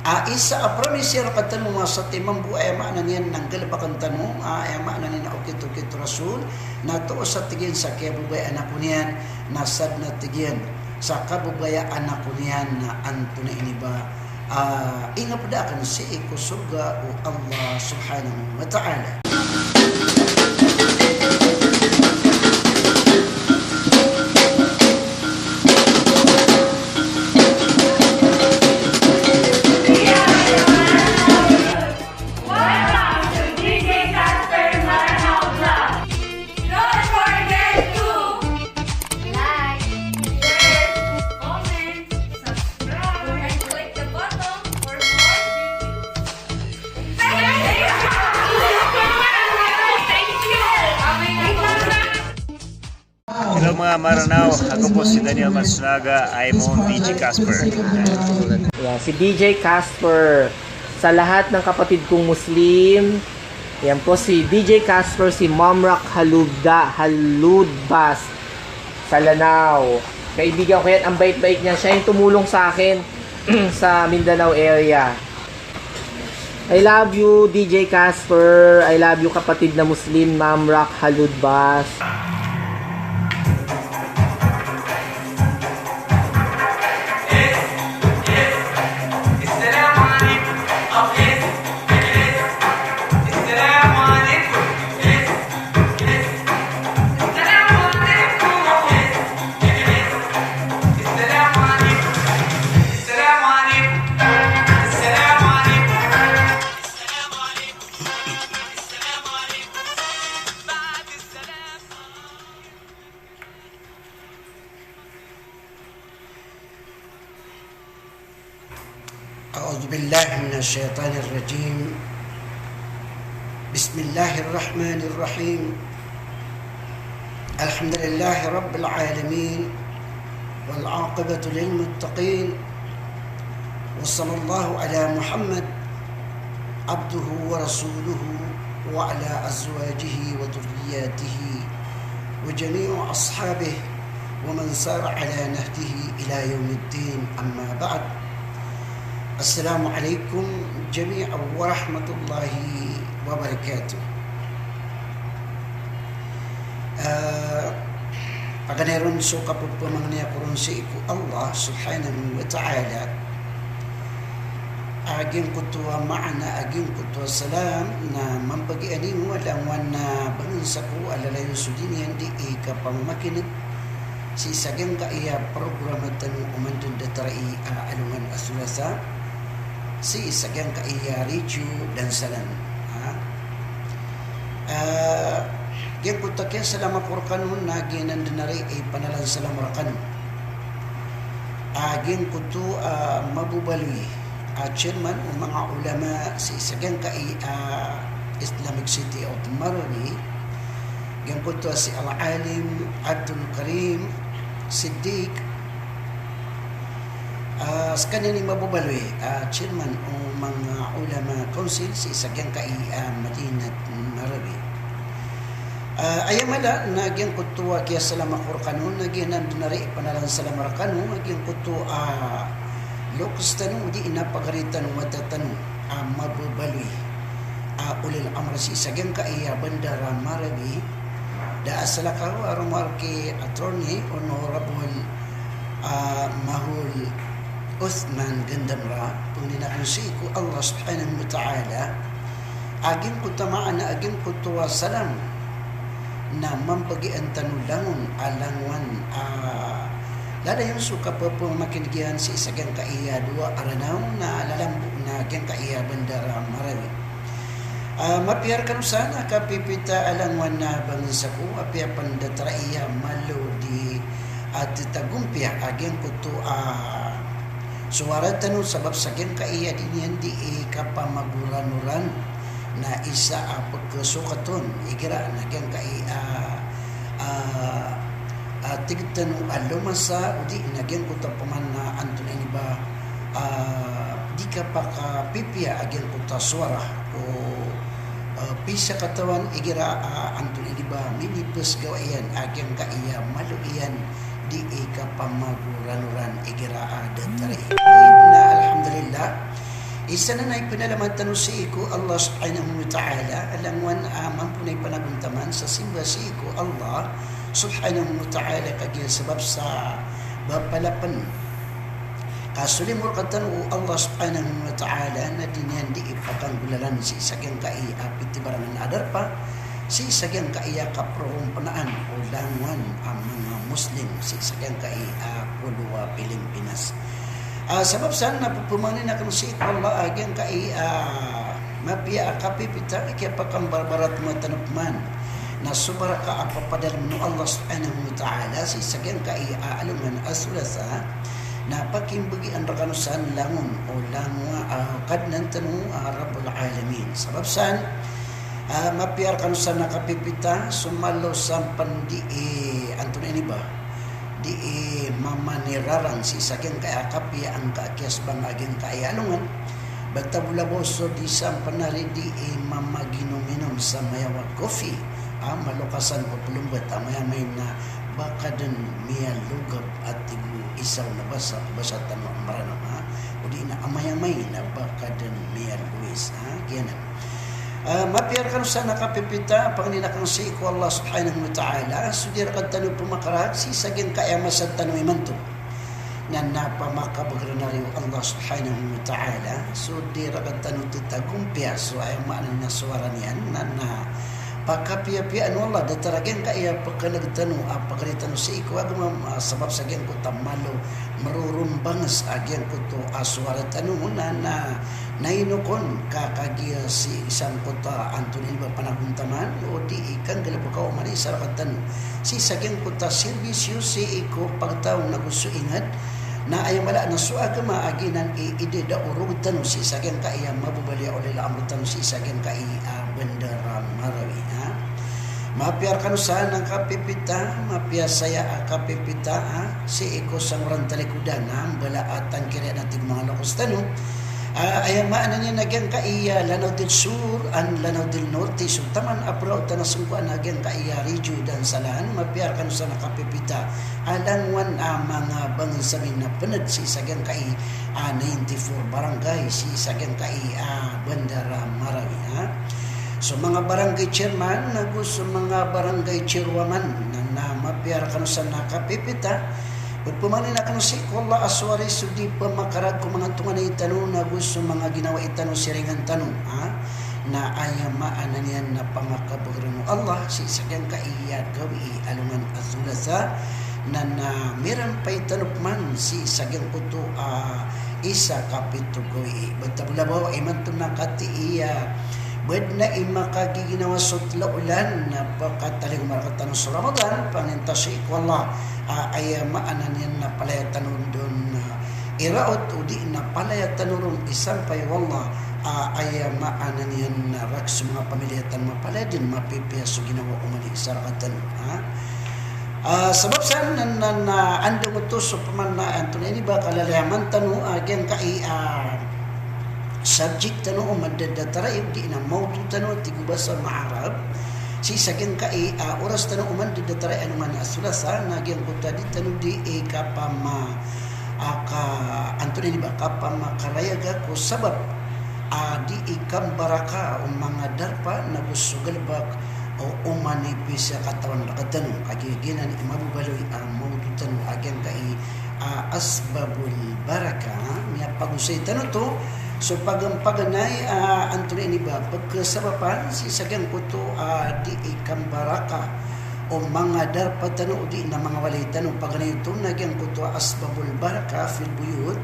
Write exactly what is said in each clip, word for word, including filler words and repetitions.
A isa a promise rktano a satiman bo, aya maana niyan na nggalbkn tano, a aya maana niyan na okit-okit o Rasul, na toos a tig iyan sa kiyababayaan ako niyan, na sadn a tig iyan sa kababayaan ako niyan na antonaa ini ba, a ingapd akn sii ko sorga o Allah subhanahu wa ta'ala. Welcome to D J Casper Maranao Vlog. Don't forget to like, share, comment, subscribe, and click the button for more videos. Thank you. Thank you. Hello mga Maranao, ako po si Daniel Matsunaga, I'm on D J Casper. Yan, si D J Casper. Sa lahat ng kapatid kong Muslim, yan po si D J Casper, si Mamrak Halubda, Haludbas, sa Lanao. Kaibigan ko yan, ang bait-bait niya. Siya yung tumulong sa akin sa Mindanao area. I love you, D J Casper. I love you, kapatid na Muslim, Mamrak Haludbas. أعوذ بالله من الشيطان الرجيم. بسم الله الرحمن الرحيم. الحمد لله رب العالمين. والعاقبة للمتقين. وصلى الله على محمد عبده ورسوله وعلى أزواجه وذرياته وجميع أصحابه ومن سار على نهجه إلى يوم الدين، أما بعد. السلام عليكم جميعا ورحمة الله وبركاته. Ah, paganay ron so kapphamaangnia ko ron sii ko Allah subhanahu wa ta'ala. A giyangkoto a maana a giyangkoto a salam na mambagian iyo a langowan a bangnsa ko a lalayon so di niyan dii kapamamakineg sii sa giyangkaya program tano o mandodatarai a alongan a Thalatha sii sa giyangkaya Radio Dansalan. Ha? Ah, giyangkoto a kiyasalam ako rkano na giyanan dn ari i panalan salam rkano. Ah, giyangkoto a mababaloy a chairman o manga ulama sii sa giyangkai a Islamic City of Marawi, giyangkoto a si Al-Alim Abdul Karim Siddiq, ah, skaniyan i mababaloy a chairman o manga ulama council sii sa giyangkai a Madinat Marawi. Ah, aya mala na giyangkoto a kiyasalam ako rkano na giyanan dn ari i panalan salam rkano a giyangkoto a loks tano odi na pagari tano, wata tano a mababaloy a ulil amr sii sa giyangkai a bandar a Marawi, da a salakaw a rowar ki Attorney Honorable, ah, Mahol Uthman Gandamra, pangnin akn sii ko Allah subhanahu wa ta'ala a giyangkoto a maana a giyangkoto a salam na mambagian tano langon a langowan a lalayon so kapphamakineg iyan sii sa giyangkai a dowa a Ranaw na lalambo na giyangkai a bandar a Marawi. Ah, mapiya rkano san a kapipita a langowan a bangnsa ko, apiya pn da tharai a malo di a tetagompiya a giyangkoto a sowara tano sabap sa giyangkai a di niyan dii kapamagoranoran na isa a pkhasokat on igira na giyangkai a, a, a tig tano a lomasa odi na giyangkoto a pman na antonaa ini ba, a, di kapakapipiya a giyangkoto a sowara o, a, pisakatawan igira a antonaa ini ba minipesgawa iyan a giyangkai a malo iyan dii kapamagoranoran igira a da tharai. Na alhamdulillah, Isa nan a ipnalamat tano sii ko Allah subhanahu wa ta'ala, a langowan a mambo na ipanagontaman sa simba sii ko Allah subhanahu wa ta'ala, kagiya sabap sa ba palapn ka solimo rktano o Allah subhanahu wa ta'ala na di niyan di ipakanggolalan sii sa giyangkai a pitibarangan a darpa, sii sa giyangkai a kaprompnaan o langowan a manga Muslim sii sa giyangkai a polo a Pilimpinas. Ah, sabap san na pphamangnin akn sii ko Allah a giyangkai a mapiya a kapipita, a kiyapakambarbarat mo tano pman na so baraka a papadalm o Allah subhanahu wa ta'ala sii sa giyangkai a alongan a Tholasa, na pakimbagian rkano san langon o langowan a Kadnan tano a Rabbul Alamin. Sabap san, ah, mapiya rkano san a kapipita, so malo san pn di, eh, antonaa ini ba, di, eh, mamanirarang sii sa giyangkai a kapiya angka a kiyasbang a giyangkai a alongan. Bata bo labaw so di san pn ari di, eh, mamaginominom sa mayaw a coffee, ah, malo ka san pplombat a mayamay na ba ka dn miyalogap a tig o isa on a basa, basa tano a Mranaw, ha? Odi na a mayamay na ba ka dn miyalowis, ha? Giyanan. Ah, mapiya rkano san a kapipita, pangnin akn sii ko Allah subhanahu wa ta'ala, so di rktano pmakarag sii sa giyangkai a masa tano imanto. Na, na pamakabgrn ari o Allah subhanahu wa ta'ala, so di rktano titagompiya so, aya maana niyan na sowara niyan, na, na pakapiyapiyaan o Allah, datar a giyangkai a pknag tano a pagari tano sii ko agama, ah, sabap sa giyangkoto a malo mrorombangs a giyangkoto a sowara tano, na, na, na ino kon ka kagiya sii sangkoto a antonaa ini ba panagontaman, o di i kanggalbka o oman i isa rktano sii sa giyangkoto a serbisyo sii ko pagtaw nago so ingd, na aya mala na so agama a giyanan i idadaorog tano sii sa giyangkai a mababaloy a olay a amr tano sii sa giyangkai a bandar a Marawi, ha? Mapiya rkano san a kapipita, mapiya saya a kapipita, ha, sii ko sangoran talikodan, ha, mbala a tangkiriyan a tig o manga lokes tano. Ah, aya maana niyan na giyangkai a Lanao del Sur and Lanao del Norte, so taman a praotan a sangkoan a giyangkai a Regio Dansalan, mapiya rkano san a kapipita a langowan a manga bangsa mi na pnd sii sa giyangkai a ninety-four barangay sii sa giyangkai a bandar a Marawi, ha. So manga barangay chairman, nago so manga barangay chairwoman, na, na mapiya rkano san a kapipita, pphamanin akn sii ko Allah a so ari so di pmakarag ko manga tonganay tano, nago so manga ginawai tano, siringan tano, ha? Na aya maana niyan na pamakabagrn o Allah sii sa giyangkai a gawii alongan a Tholasa, na, na mirampay tano pman sii sa giyangkoto a isa kapito gawii. Bata bo labaw imanto na katii a badn a i makagiginawa so tlo olan na pakatalingoma rktano so Ramadan, pangnin ta sii ko Allah a aya maana niyan na palaya tano ron, ah, iraot, odi na palaya tano ron isampay o Allah a aya maana niyan na rakhs o manga pamilya tano, mapalaya dn, mapipiya so ginawa o oman i isa rktano, ha? Ah, sabap san na, na, na andang oto so pman na antonaa ini ba kalalayaman tano a giyangkai a subject tano o mandadatarai, odi na mawdu tano a tig o basa Maarab, sii sa giyangkai a oras tano o mandadatarai alongan a Tholasa, na giyangkoto a di tano di i kapama, a ka, antonaa ini ba, kapamakarayaga ko sabap a di i kambaraka o manga darpa nago so galbk o oman i pisakatawan rktano. Kagiya giyanan i mababaloy a mawdu tano a giyangkai a asbabul barakah, miyapagosay tano oto so pagn-, paganay a antonaa ini ba, pkhasabapan sii sa giyangkoto a di i kambaraka o manga darpa tano odi na manga walay tano. Paganay oto na giyangkoto a asbabul barakah fil buyut,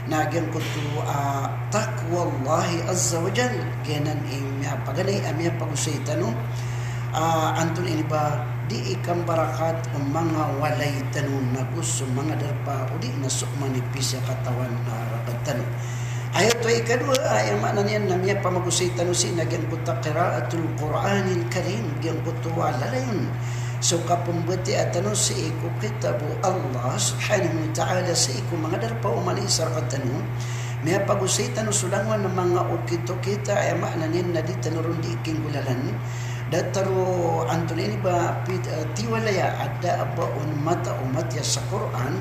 na giyangkoto a taqwallahi azza wa jal. Giyanan i miyapaganay a miyapagosay tano a antonaa ini ba, di i kambarakat o manga walay tano nago so manga darpa odi na so oman i pisakatawan a rktano. Aya oto a ikadowa, aya maana niyan na miyapamagosay tano sii na giyangkoto a qiraatul Qur'anil Karim, giyangkoto a lalayon so kapmbatiyaa tano sii ko kitab o Allah subhanahu wa ta'ala sii ko manga darpa o oman i isa rktano. Miyapagosay tano so langowan a manga okit-okit a aya maana niyan na di tano ron di kinggolalan. Datar o antonaa ini ba, pit-, eh, tiwalaya a da a ba on mata o matiya sa Qur'an,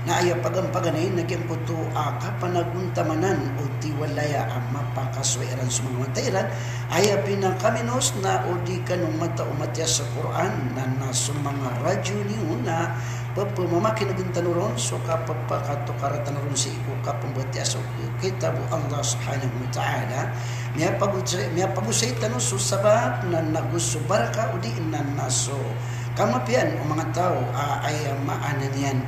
Na aya pagampaganay na giyangkoto a kapanagontamanan o tiwalaya a mapakasowa iran so manga matay iran, aya pinakaminos na o di kano mata o matiya sa Qur'an, na, na so manga radyo niyo na pepemamakinegen tano ron so kapepakatokara tano ron sii ko kapembatiya so kitab o Allah Subhanahu wa Ta'ala. Miyapagosay, miyapagosay tano so sabap na nago so baraka odi na, na so kamapiyaan o manga taw a aya maana niyan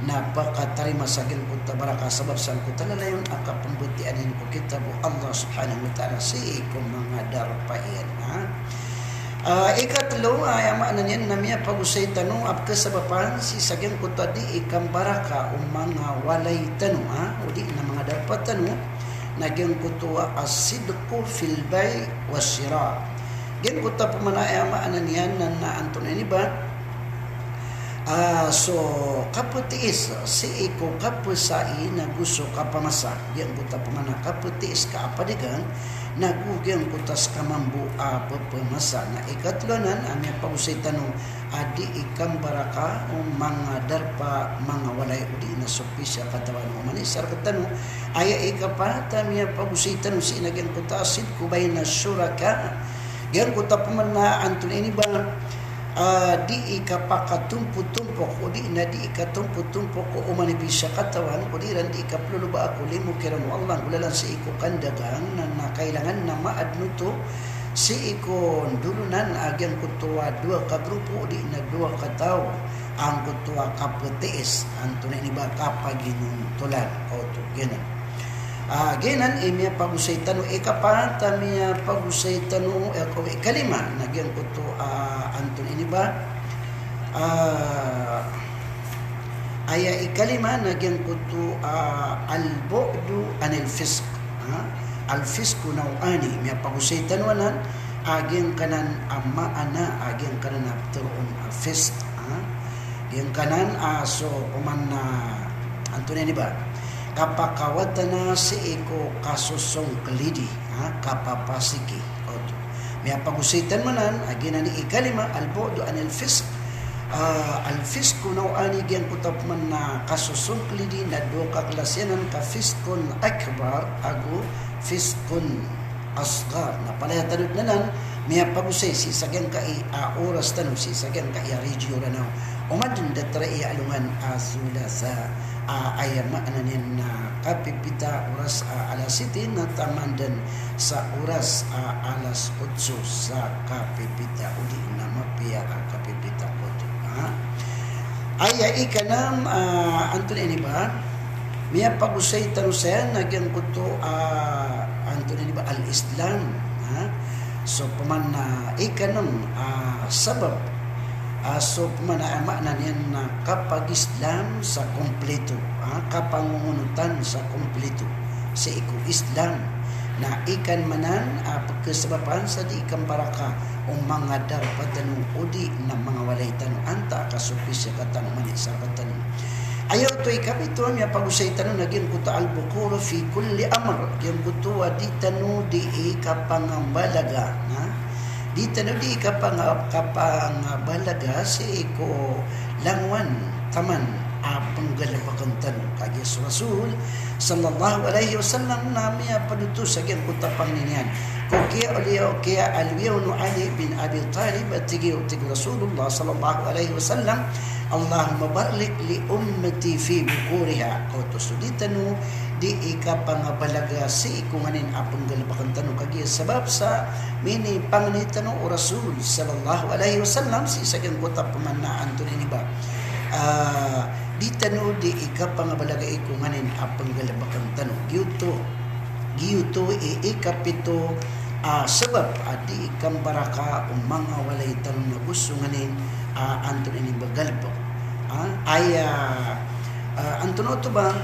na pakatarima sa giyangkoto a baraka sabap sangkoto a lalayon a kapembatiya niyan ko kitab o Allah Subhanahu wa Ta'ala sii ko manga darpa iyan, ha. Ah, ikatlo, aya maana niyan na miyapagosay tano a pekesabapan sii sa giyangkoto a dii kambaraka o manga walay tano, ha, odi na manga darpa tano, na giyangkoto a as-sidqu fil bay' wa shira. Giyangkoto a pamana aya maana niyan na, na antonaa ini ba, ah, so kapetiis sii ko kapesai nago so kapamasa. Giyangkoto a pamana kapetiis ka a padagang nago giyangkoto a seka mambo a pepemasa. Na ikatlo anan a miyapagosay tano a dii kambaraka o manga darpa, manga walay odi na so pisiyakatawan o mani sa rektano. Aya ikapat a miyapagosay tano sii na giyangkoto a sidqu bayna shuraka. Giyangkoto a pamana antonaa ini ba, ah, dii kapakatompotompok odi na dii katompotompok o mani pisiyakatawan odi iran dii kapeloloba a ko limo kiran o Allah nggolalan sii ko kandagang na, na kailangan na maadn oto sii ko ndolonan a giyangkoto a dowa ka grupo odi na dowa ka taw angkoto a kapetiis, antonaa ini ba, kapaginontolan. Oto, giyanan. Ah, giyanan i miyapagosay tano, ikapat a miyapagosay tano, eh, ko ikalima, na giyangkoto, ah, antonaa ini ba, ah, aya ikalima na giyangkoto, ah, al-bu'du anil fisq. Ha? Al-fisqu naw'ani, miyapagosay tano anan a giyangkanan a maana a giyangkanan a petharoon a fisq. Ha? Giyangkanan a so pamana, antonaa ini ba, kapakawatana sii ko kasosongkelidi, ha, kapapasiki. Oto. Miyapagosay tano anan a giyanan i ikalima, al-bu'du anil fisq. Ah, al-fisqu naw'ani, giyangkoto a pamana kasosongkelidi na dowa ka klasi anan, ka fisqun akbar ago fisqun asghar. Na palaya tano dn anan miyapagosay sii sa giyangkai a oras tano, sii sa giyangkai a radyo Ranaw. Oman dn datar i alongan a Thulasa, a aya maana niyan na kapipita oras a alas siti na taman dn sa oras a alas otso sa kapipita odi na mapiya a kapipita oto. Ha? Aya ikanam, ah, antonaa ini ba, miyapagosay tano saya na giyangkoto, ah, antonaa ini ba, al-Islam, ha? So pamana ikanam, ah, sabap, ah, so pamana, ah, maana niyan na kapag-Islam sa kompleto, ah, kapangongonotan sa kompleto sii ko Islam. Na ikan manan a pekesabapan sa dii kambaraka o manga darpa tano odi na manga walay tano antaa ka so pisiyakatan o mani sa rektano. Aya oto ikapito a miyapagosay tano na giyangkoto a al-bukur fi kulli amr, giyangkoto a di tano dii kapangabalaga, na di tano dii kapanga-, kapangabalaga sii ko langowan taman a penggalebeken tano. Kagiya so Rasul sallallahu alaihi wasallam na miyapanothol sa giyangkoto a pangni niyan ko kiyaaloya, kiyaaloya on o Ali bin Abi Talib, a tig iyan, tig o Rasulullah sallallahu alaihi wasallam, "Allahumma barik li ummati fi bukuriha." Oto so di tano dii kapangabalaga sii ko nganin a penggalebeken tano kagiya sabap sa minipangni tano o Rasul sallallahu alaihi wasallam sii sa giyangkoto a pamana antonaa ini ba, ah, di tano dii kapangabalaga sii ko nganin a penggalebeken tano. Giyoto, giyoto i ikapito a sabap a dii kambaraka o manga walay tano nago so nganin a antonaa ini ba galebek. Ah, aya, ah, antonaa oto ba,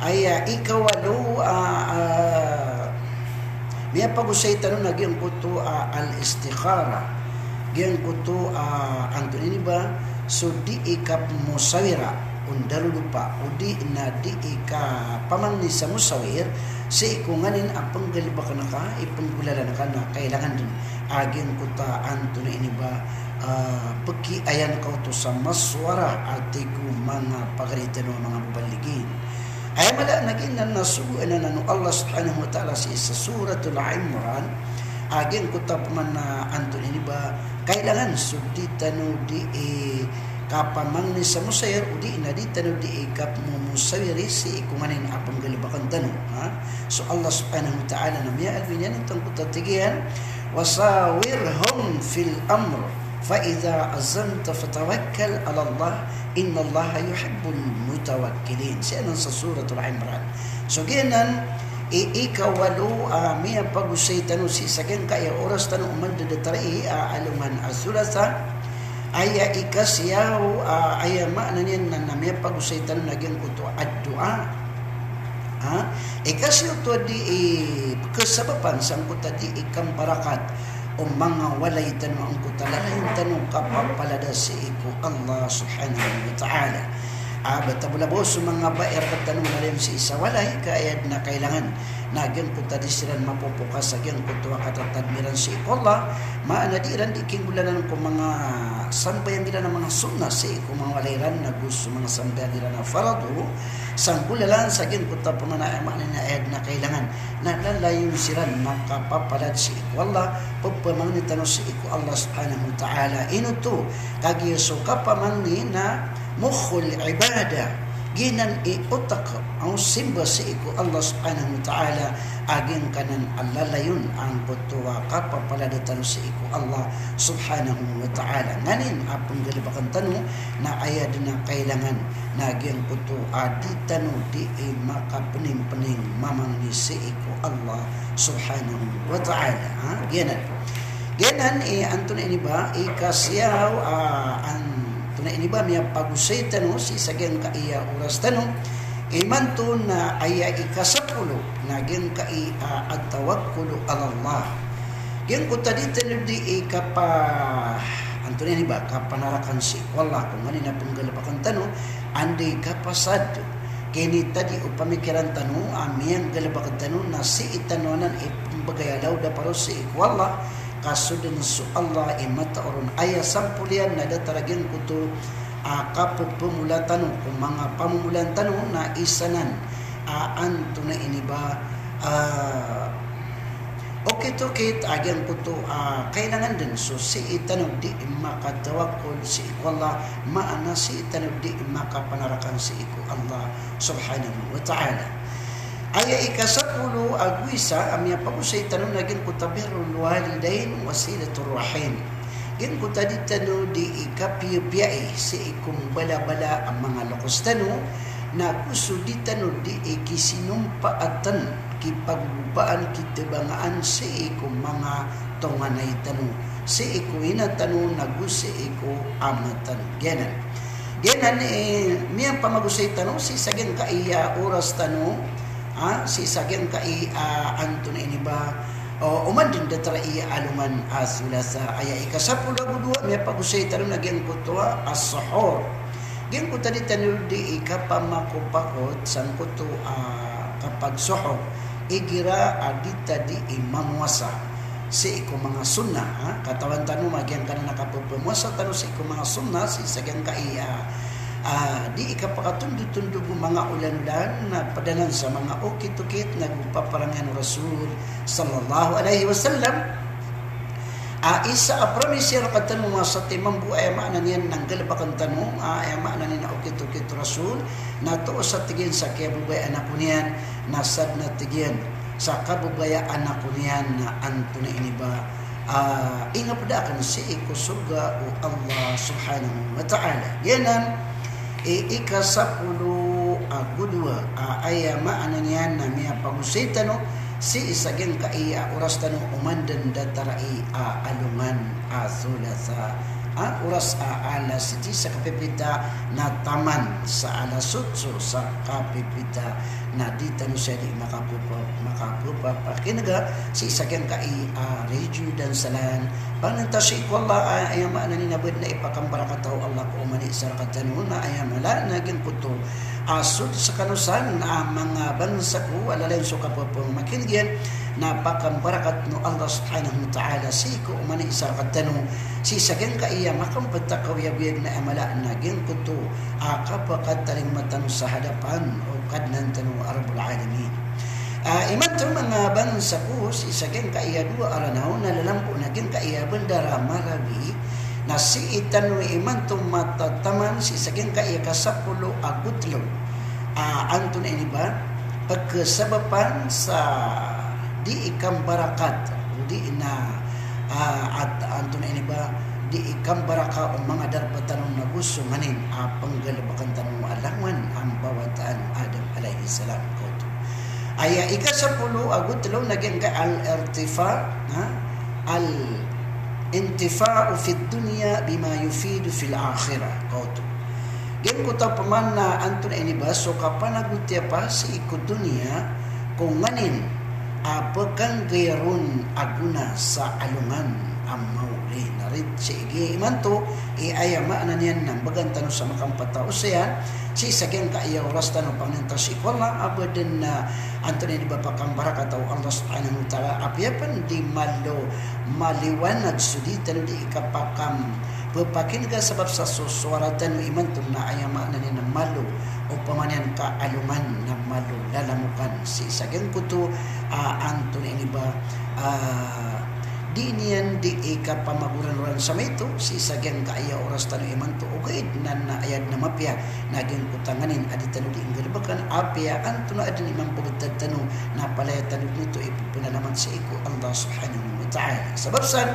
aya ikawalo, ah, ah, miyapagosay tano na giyangkoto a al-istikhara. Giyangkoto a antonaa ini ba, so dii kapemosawira o ndalolopa odi na dii kapamangni sa mosawir Sii ko nganin a penggalebeken ka, i penggolalan ka na kailangan den a giyangkoto a antonaa ini ba, ah, pekiayan ka oto sa masowara a tig o manga pagari tano a manga mubaligin. Aya mala na giyanan na sogoan anan o Allah Subhanahu wa Ta'ala sii sa Suratul Imran, a giyangkoto a pman a antonaa ini ba, kailangan so di tano di, eh, kapamangni sa mosawir, odi na di tano di, eh, kapmomosawiri sii ko nganin a penggalebeken tano, ha? So Allah Subhanahu wa Ta'ala na miyaaloy niyan angkoto a tig iyan, "Wa shawirhum fil amr, fa idha azamta fatawakkal ala Allah, innallaha yuhibbul mutawakkilin." Sii anan sa Suratul Imran. So giyanan, i-, ikawalo a miyapagosay tano sii sa giyangkai a oras tano oman den datar i, a, alongan a Thulatha, aya ikasiyaw, a, aya maana niyan na, na miyapagosay tano na giyangkoto a doa. Ha? Ikasiyaw oto a di i, kasabapan sangkoto a di i kambarakat o manga walay tano angkoto a lalayon tano kapapalada sii ko Allah Subhanahu wa Ta'ala. A, bata bo labaw so manga bai a rektano na lalayon sii sa walay, ka aya den a kailangan na giyangkoto a di siran mapopokas a giyangkoto a katatadm iran sii ko Allah, maana di iran di kinggolalan ko manga sambayang iran a manga sunnah sii ko manga walay iran, nago so manga sambayang iran a farado, sanggolalan sa giyangkoto a pman a, maana niyan na aya den a kailangan na lalayon siran makapapalad sii ko Allah, pepamangni tano sii ko Allah Subhanahu wa Ta'ala. Ino oto, kagiya so kapamangni na mukhul ibadah. Giyanan i otak o simba sii ko Allah Subhanahu wa Ta'ala, a giyangkanan a lalayon angkoto a kapapalada tano sii ko Allah Subhanahu wa Ta'ala. Nganin a penggalebeken tano na aya den a kailangan na giyangkoto a di tano di i makapeningpening mamangni sii ko Allah Subhanahu wa Ta'ala. Ha? Giyanan. Giyanan i antonaa ini ba, ikasiyaw, a, antonaa ini ba, miyapagosay tano sii sa giyangkai a oras tano. Imanto na aya ikasapolo na giyangkai a, at-tawakkulu ala Allah. Giyangkoto a di tano di i kapa, antonaa ini ba, kapanarakan sii ko Allah, ko nganin a penggalebeken tano, anda i kapasad, kinitadi o pamikiran tano, a miyanggalebeken tano, na sii tano anan i pembegay a lawd a paro sii ko Allah, ka so den so Allah i mataoron. Aya sampol iyan na datar a giyangkoto a kapepemola tano ko manga pamomolan tano na isa nan a antonaa ini ba, a, okit-okit a giyangkoto a kailangan den so sii tano di makatawakkol sii ko Allah, maana sii tano di makapanarakan sii ko Allah Subhanahu wa Ta'ala. Aya ikasapolo ago isa a miyapagosay tano na giyangkoto a birrul walidain wa silatur rahim. Giyangkoto a di tano di i kapiyapiyai sii ko mbalabala a manga lokes tano, nago so di tano di i kisinompaatan, kipagobaan, kitebangaan sii ko manga tonganay tano, sii ko ina tano, nago sii ko ama tano. Giyanan. Giyanan, eh, miyapamagosay tano sii sa giyangkai a oras tano, ha, sii sa giyangkai a, antonaa ini ba, o, oman den datar i alongan a Thulatha. Aya ikasapolo ago dowa, miyapagosay tano na giyangkoto a as-suhur. Giyangkoto a di tano di i kapamakopakot sangkoto a kapagsuhur igira a di ta di i mamowasa sii ko manga sunnah, ha? Katawan tano a giyangkanan a kapepemowasa tano sii ko manga sunnah, sii sa giyangkai a, a, di i kapakatondotondog o manga olanolan na ped anan sa manga okit-okit nago paparangayan o Rasul sallallahu alaihi wasallam. A, isa a promise iyan rektano a satiman bo, aya maana niyan na nggalebaken tano, a, aya maana niyan na okit-okit o Rasul, na toos a tig iyan sa kiyababayaan ako niyan, na sadn a tig iyan sa kababayaan ako niyan na antonaa ini ba, a, ingaped aken sii ko sorga o Allah Subhanahu wa Ta'ala. Giyanan i ikasapolo ago dowa, a, aya maana niyan na miyapagosay tano sii sa giyangkai a oras tano oman den datar i, a, alongan a Thulatha, a, oras a alas siyete sa kapipita na taman sa alas otso sa kapipita, na di tano saya di makapopo-, makapo- papakinega sii sa giyangkai a radyo Dansalan. Pangnin ta sii ko Allah a aya maana niyan na ba den a ipakambarakat o Allah ko oman i isa rekatano na aya mala na giyangkoto a so sekano san a manga bangsa ko a lalayon so kapepamakineg iyan na pakambarakat o Allah subhanahu wa ta'ala sii ko oman i isa rekatano sii sa giyangkai a makambet a kaoyagoyag na aya mala na giyangkoto a kapakatalingoma tano sa hadapan o Kadnan tano a Rabbul Alamin. Ah, imanto manga bangsa ko sii sa giyangkai a dowa a Ranaw na lalambo na giyangkai a bandar a Marawi na sii tano imanto matataman sii sa giyangkai a kasapolo ago telo. Ah, antonaa ini ba, pekhasabapan sa dii kambarakat, o di na, ah, at antonaa ini ba, dii kambaraka o manga darpa tano na go so nganin a penggalebeken tano a langowan a mbawataan o Adam alayhis salam. Kaoto. Aya ikasapolo ago telo na giyangkai al-irtifa, ha? Al-intifa'u fid dunya bima yufidu fil akhirah. Kaoto. Giyangkoto pman na antonaa ini ba so kapanagotiyapa sii ko doniya ko nganin a pekanggayaron a gona sa alongan a maori. Na rit sii giya imanto i aya maana niyan na mbegan tano sa makampet a osayan sii sa giyangkai a oras tano pangnin ta sii ko Allah a ba den na antonaa ini ba pakambarakat o Allah subhanahu wa ta'ala, apiya pen di malo maliwanag so di tano di ikapakam pepakinega sabap sa so sowara tano imanto na aya maana niyan na malo, opama niyan ka alongan na malo lalamokan sii sa giyangkoto, ah, antonaa ini ba, ah, di niyan di ikapamagoran-oran sa maito sii sa giyangkai a oras tano imanto ogaid na, na aya den a mapiya na giyangkoto a nganin a di tano di nggalebeken apiya antonaa den i mambebetad tano na palaya tano den oto i pepenalamat sii ko Allah subhanahu wa ta'ala. Sabap san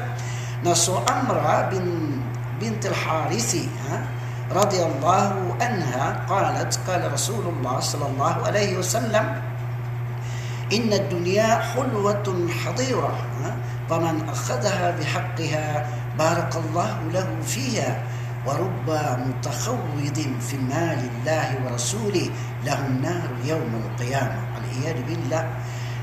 na so Amra bin, bintil Harithi, ha, radiyallahu anha, qalat, qala Rasulullah sallallahu alayhi wasallam, "Innad dunya hulwatun hadirah, ha, faman akhadhaha bihaqqiha barakallahu lahu fiha, wa rubba mutakhawwidin fi malillahi wa rasulih, lahun naru yawmal qiyamah." Al-iyadhu billah.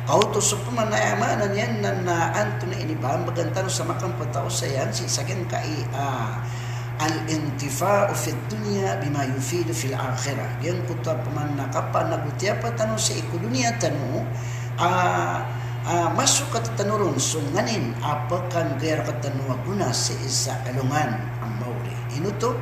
Kaoto so pman na aya maana niyan na, na antonaa ini ba mbegan tano sa makampet a osayan sii sa giyangkai a al-intifa'u fid dunya bima yufidu fil akhirah. Giyangkoto pman na kapanagotiyapa tano sii ko doniya tano a, a, masokat tano ron so nganin a pekanggay rektano a gona sii sa alongan a maori. Ino oto?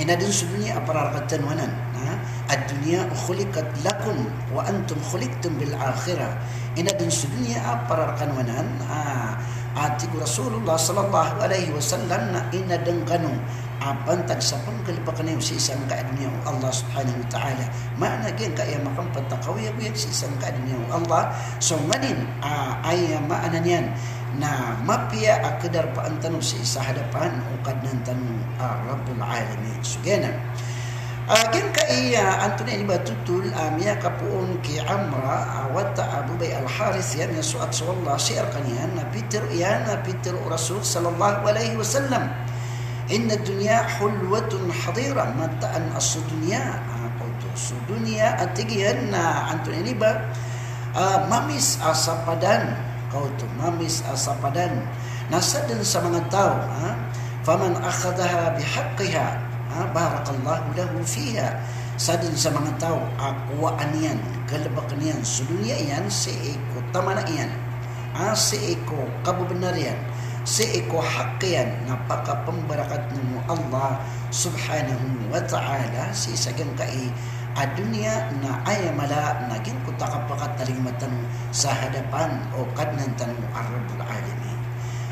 Ino den so doniya a para rektano anan, ha? "Ad-dunya khuliqat lakum wa antum khuliqtum lil akhirah." Ino den so doniya a para rekano anan, a, a tig o Rasulullah sallallahu alayhi wasallam na ino den kano a pantag sa penggalebeken iyo sii sangkai a doniya o Allah subhanahu wa ta'ala. Maana giyangkai a makampet a kaoyagoyag sii sangkai a doniya o Allah. So nganin, a, aya maana niyan na mapiya a kedarpaan tano sii sa hadapan o Kadnan tano a Rabbul Alamin. So giyanan. A, giyangkai a antonaa ini ba totol a miyakapoon ki Amra a wata a babay Al-Harith iyan, na so, at so Allah sii rekaniyan na pitharo iyan, na pitharo o Rasul sallallahu alayhi wasallam, "Innad dunya hulwatun hadirah." Mataan a so doniya, a, kaoto. So doniya a tig iyan na antonaa ini ba, a, mamis a sapadan. Kaoto, mamis a sapadan. Na sadn sa manga taw, ha? "Faman akhadhaha bihaqqiha, ha, barakallahu lahu fiha." Sadn sa manga taw a kowaan iyan, galbkn iyan so doniya iyan sii ko tamana iyan, ha, sii ko kababnar iyan, sii ko haq iyan, na pakapmbarakat o Allah subhanahu wa ta'ala sii sa giyangkai a doniya, na aya mala na giyangkoto a kapakatalingoma tano sa hadapan o Kadnan tano a Rabbul Alamin.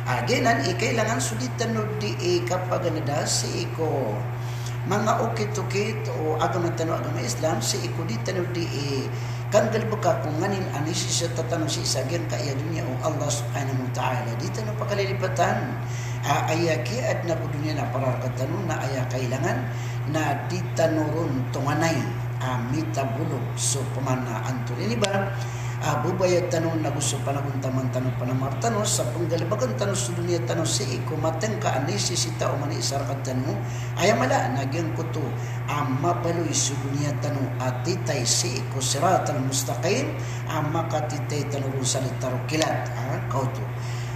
A, giyanan i kailangan so di tano di, i, kapaganada sii ko manga okit-okit o agama tano a agama Islam, sii ko di tano di, i, kanggalbka ko nganin a nisisita tano sii sa giyangkai a doniya o Allah subhanahu wa ta'ala. Di tano pakalilipatan a, aya kiyaadna ko doniya na para rktano, na aya kailangan na di tano ron tonganay a mitabolog so pman a antonaa ini ba, a babaya tano, nago so panagontaman tano, panamar tano, sa penggalebeken tano so doniya tano sii ko matengka a nisisita o manisa rektano, aya mala na giyangkoto a mabaloy so doniya tano a titay sii ko siratal mustaqim, a makatitay tano ron sa letaro kilat, a, kaoto.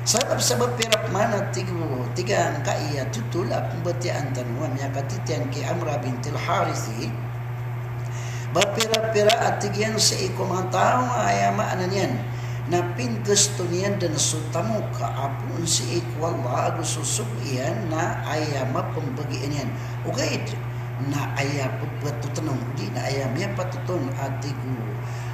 Sabap, sabap pira pman a tig o, tig angkai a totol a pembatiyaan tano a miyakatitiyan ki Amra bintil Harith, ba pira-pira a tig iyan sii ko manga taw a aya maana niyan na pinggasto niyan den so tamok a poon sii ko Allah ago so sogo iyan na aya mapembagian iyan. Ogaid na aya pepatoton on, odi na aya miyapatoton a tig o,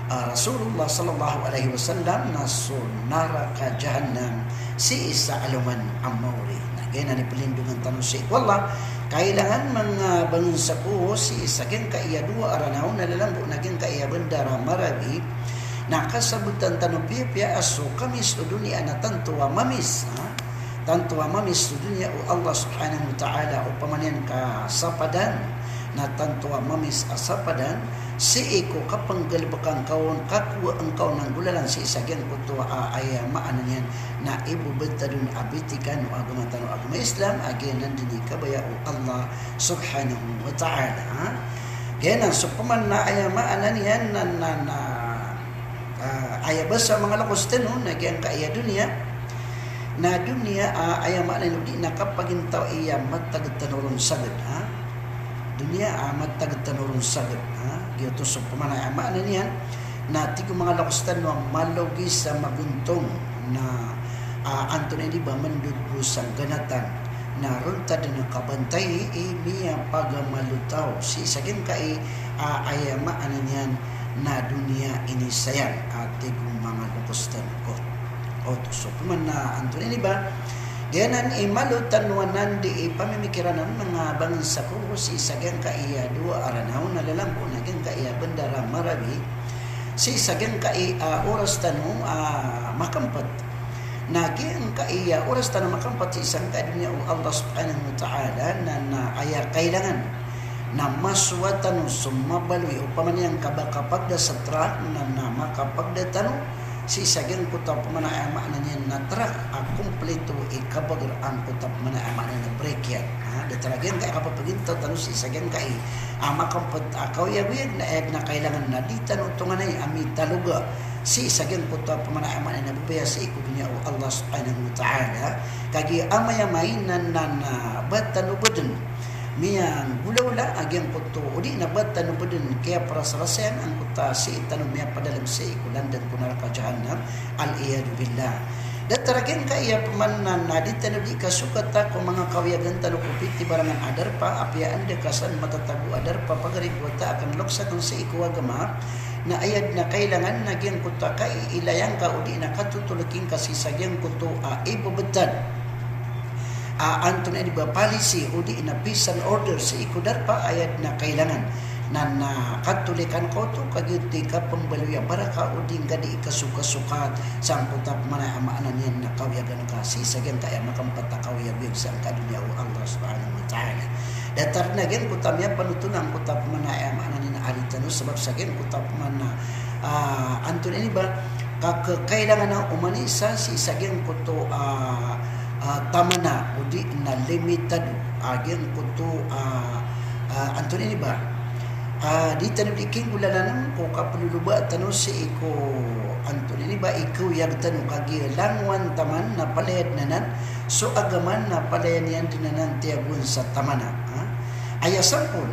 ah, Rasulullah sallallahu alaihi wasallam na so naraka Jahannam sii sa alongan a maori. Na giyanan i pelindongan tano sii ko Allah. Kailangan manga bangensa ko sii sa giyangkai a dowa a Ranaw na lalambo na giyangkai a bandar a Marawi. Na kasabotan tano piyapiya a so kamis o doniya na tanto a mamis, ha? Tanto a mamis so doniya o Allah subhanahu wa ta'ala, opama niyan ka sapadan, na tanto a mamis a sapadan, sii ko kapenggalebeka ngka on, kakowaa ngka on a nggolalan sii sa giyangkoto a, aya maana niyan na ibebetad on a bitikan o agama tano a agama Islam, a giyanan den i kabaya o Allah subhanahu wa ta'ala, ha? Giyanan so pman na aya maana niyan na, na, na, ah, aya basa manga lokes tano na giyangkai a doniya. Na doniya, ah, aya maana niyan odi na kapagintaw i mataged tano ron saged, ha? Doniya, ah, mataged tano ron saged, ha? Giyoto so pman a aya maana niyan. Na tig o manga lokes tano a malogis a magontong na, ah, antonaa ini ba, mendodgo sa ngganatan. Na ronta den a kabantay i miyapagamalotaw sii sa giyangkai a, ah, aya maana niyan na doniya ini saya, ah, tig o manga lokes tano. Oto so pman a antonaa ini ba, giyanan i malo tano anan di i pamimikiran a manga bangensa ko sii sa giyangkai a dowa a Ranaw na lalambo na giyangkai a bandar a Marawi. Sii sa giyangkai a, ah, oras tano a, ah, makempet. Na giyangkai a, ah, oras tano makempet sii sangkai a doniya o Allah subhanahu wa ta'ala na, na aya kailangan na masowa tano so mabaloy, opama niyan ka ba kapagda sa trak na, na makapagda tano sii sa giyangkoto a pman a aya maana niyan na trak a kompleto i kabager angkoto a pman a aya maana niyan na brake iyan. Ha, datar a giyangkai a kapapagintaw tano sii sa giyangkai a, ah, makempet a kaoyagoyag na aya den a kailangan na di tano tonganay a mitaloga sii sa giyangkoto a pman a aya maana niyan na babaya sii ko doniya o Allah subhanahu wa ta'ala. Kagiya amay a maana niyan na, na ba tano ba den miyanggolawla a giyangkoto, odi na ba tano ba den kiyaparasarasayan angkoto a sii tano miyapadalem sii ko landen ko naraka Jahannam, al-iyadhu billah. Datar a giyangkai a pman na, na di tano di kasokata ko manga kawiyagan tano ko pitibarangan a darpa, apiya anda ka san matatago a darpa, pagari ko wata aken lokes aken sii ko agama, na aya den a kailangan na giyangkoto a kaiilaya ngka odi na katotoleki ngka sii sa giyangkoto a ibebetad a, antonaa ini ba, policy odi na peace and order sii ko darpa, aya den a kailangan na, na katolikan ka oto, kagiya oto i kapembaloy a baraka odi ngka di kasokasokat sangkoto a pman a aya maana niyan na kawiyagan ka sii sa giyangkai a makempet a kawiyagoyag sangkai a doniya o Allah subhanahu wa ta'ala. Datar den a giyangkoto a miyapanoto na angkoto a pman a aya maana niyan na ari tano, sabap sa giyangkoto a pman a, ah, antonaa ini ba, ka, ka, kailangan a omanisa sii sa giyangkoto a, ah, tamana odi na limitado a giyangkoto a, ah, antonaa ini ba, ah, di tano di kinggolalanan ko kapeloloba tano sii ko, antonaa ini ba, i kaoyag tano, kagiya langowan taman na palaya den anan so agama na palaya niyan den anan tiyagoan sa tamana, ha? Aya sampol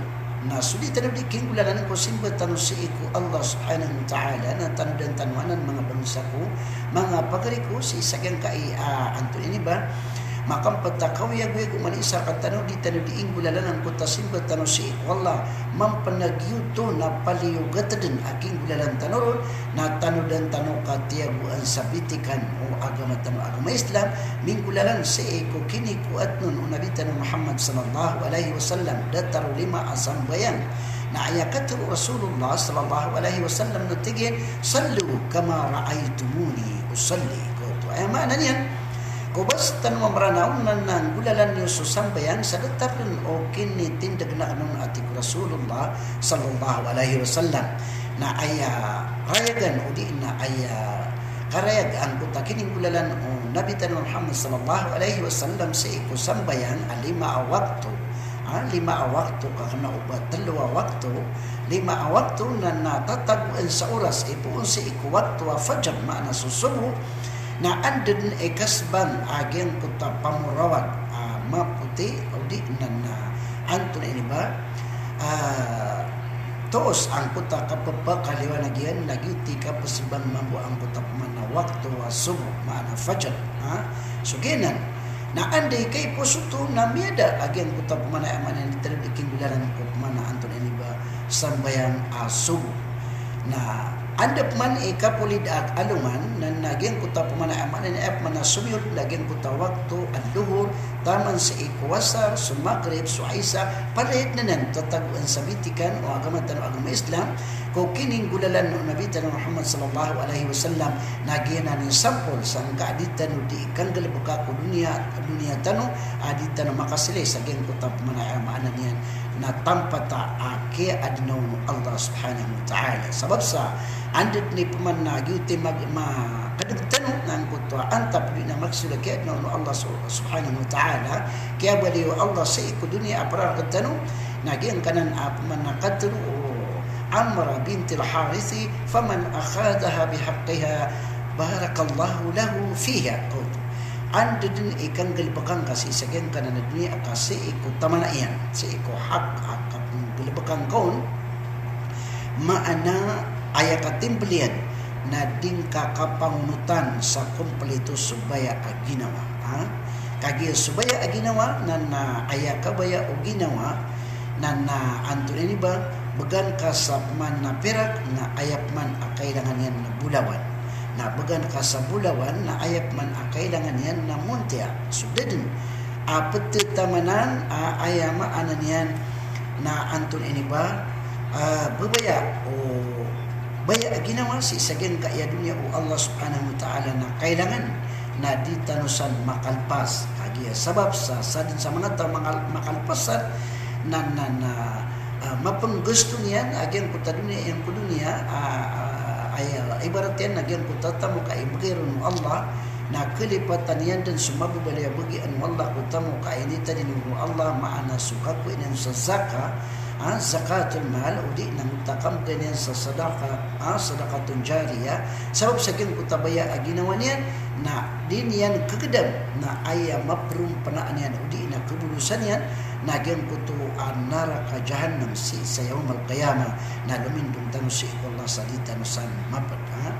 na so di tano di kinggolalanan ko simba tano sii ko Allah subhanahu wa ta'ala, na tanodan tano anan manga bangensa ko, manga pagari ko, sii sa giyangkai a, antonaa ini ba, makempet a kawiyagoyag o manisa rektano, di tano di inggolalan angkoto a simba tano sii ko Allah, mampen a giyoto na paliyogat den a kinggolalan tano ron, na tanodan tano ka tiyagoan sa bitikan o agama tano a agama Islam, minggolalan sii ko kinikoat on o Nabi tano Muhammad sallallahu alaihi wasallam, datar o lima a sambayang. Na aya katharo o Rasulullah sallallahu alaihi wasallam na tig iyan, "Sallu kama ra'aytumuni usalli." Ko oto, aya maana niyan, ko basta tano a Mranaw na, na nggolalan iyo so sambayang sa datar den o kinitindeg aken on, a tig o Rasulullah sallallahu alaihi wasallam. Na aya rayagan odi na aya karayag angkoto a kininggolalan o Nabi tano Muhammad sallallahu alaihi wasallam sii ko sambayang a lima a wakto. Ah, lima a wakto ka kena o ba telo a wakto. Lima a wakto na, na tatagoan sa oras, ipoon sii ko wakto a fajar, maana so sobo. Na anda den i kasbang a giyangkoto a pamorawag a mapoti, odi na, na antonaa ini ba, ah, toos angkoto a kapepakaliwanag iyan, lagid i kapesbang mambo angkoto a pman a wakto a sobo, maana fajar, ha? So giyanan. Na anda i kaiposo oto na miyada a giyangkoto a pman a, aya maana niyan, telo di kinggolalan ko pman a antonaa ini ba, sambayang a sobo. Na anda pman i kapolid a alongan, na, na giyangkoto a pman a, aya maana niyan, aya pman a somiyold na giyangkoto a wakto a lohor, taman sii ko asar, so magrib, so isa, palaya den anan tatagoan sa bitikan o agama tano a agama Islam, ko kininggolalan o Nabi tano Muhammad sallallahu alaihi wasallam, na giyanan i sampol sangkai a di tano di kanggalebeka ko doniya, doniya tano, a di tano makasilay sa giyangkoto a pman a, aya maana niyan, na tampata a kiyaadna on o Allah subhanahu wa ta'ala. Sabap sa anda den i pman a giyoto i mag-, makadeg tano na angkoto a antap di na magsold a kiyaadna on o Allah su-, subhanahu wa ta'ala, kiyabaloy o Allah sii ko doniya a pararaked tano, na giyangkanan a pman a katero o Amra bintil Harithi, "Faman akhadhaha bihaqqiha, barakallahu lahu fiha." Anda den i kanggalebeka ngka sii sa giyangkanan a doniya ka sii ko tamana iyan, sii ko hak a kapenggalebeka ngka on, maana aya katimbel iyan na di ngka kapangonotan sa kompleto so baya a ginawa, ha? Kagiya so baya a ginawa, na, na aya kabaya o ginawa, na, na antonaa ini ba, began ka sa pman a pirak, na aya pman a kailangan iyan na bolawan. Na began ka sa bolawan, na aya pman a kailangan iyan na montiya. So da den a petetamanan a, aya maana niyan, na antonaa ini ba, a, babaya o baya a ginawa sii sa giyangkaya doniya o Allah subhanahu wa ta'ala na kailangan na di tano san makalpas. Kagiya sabap sa, sa den sa manga taw mangal-, makalpas san, na, na, na, ah, mapenggasto niyan a giyangkoto a doniya, iyan ko doniya, ah, ah, aya ibarat iyan na giyangkoto a tamok a ibegay ron o Allah, na kalipatan iyan den so mababaloy a bagian o Allah ko tamok a initadin on o Allah, maana so kakowa niyan sa zaka, ah, zakatul mal, odi na ngota kambegay niyan sa sadaka, ah, sadaqatun jariyah. Sabap sa giyangkoto a baya a ginawa niyan, na di niyan kegedam, na aya maperompenaan iyan, odi na kebolosan iyan, na giyangkoto a naraka jahannam sii sa yawmal qiyamah, na lomindong tano sii ko Allah sa di tano san maped, ah.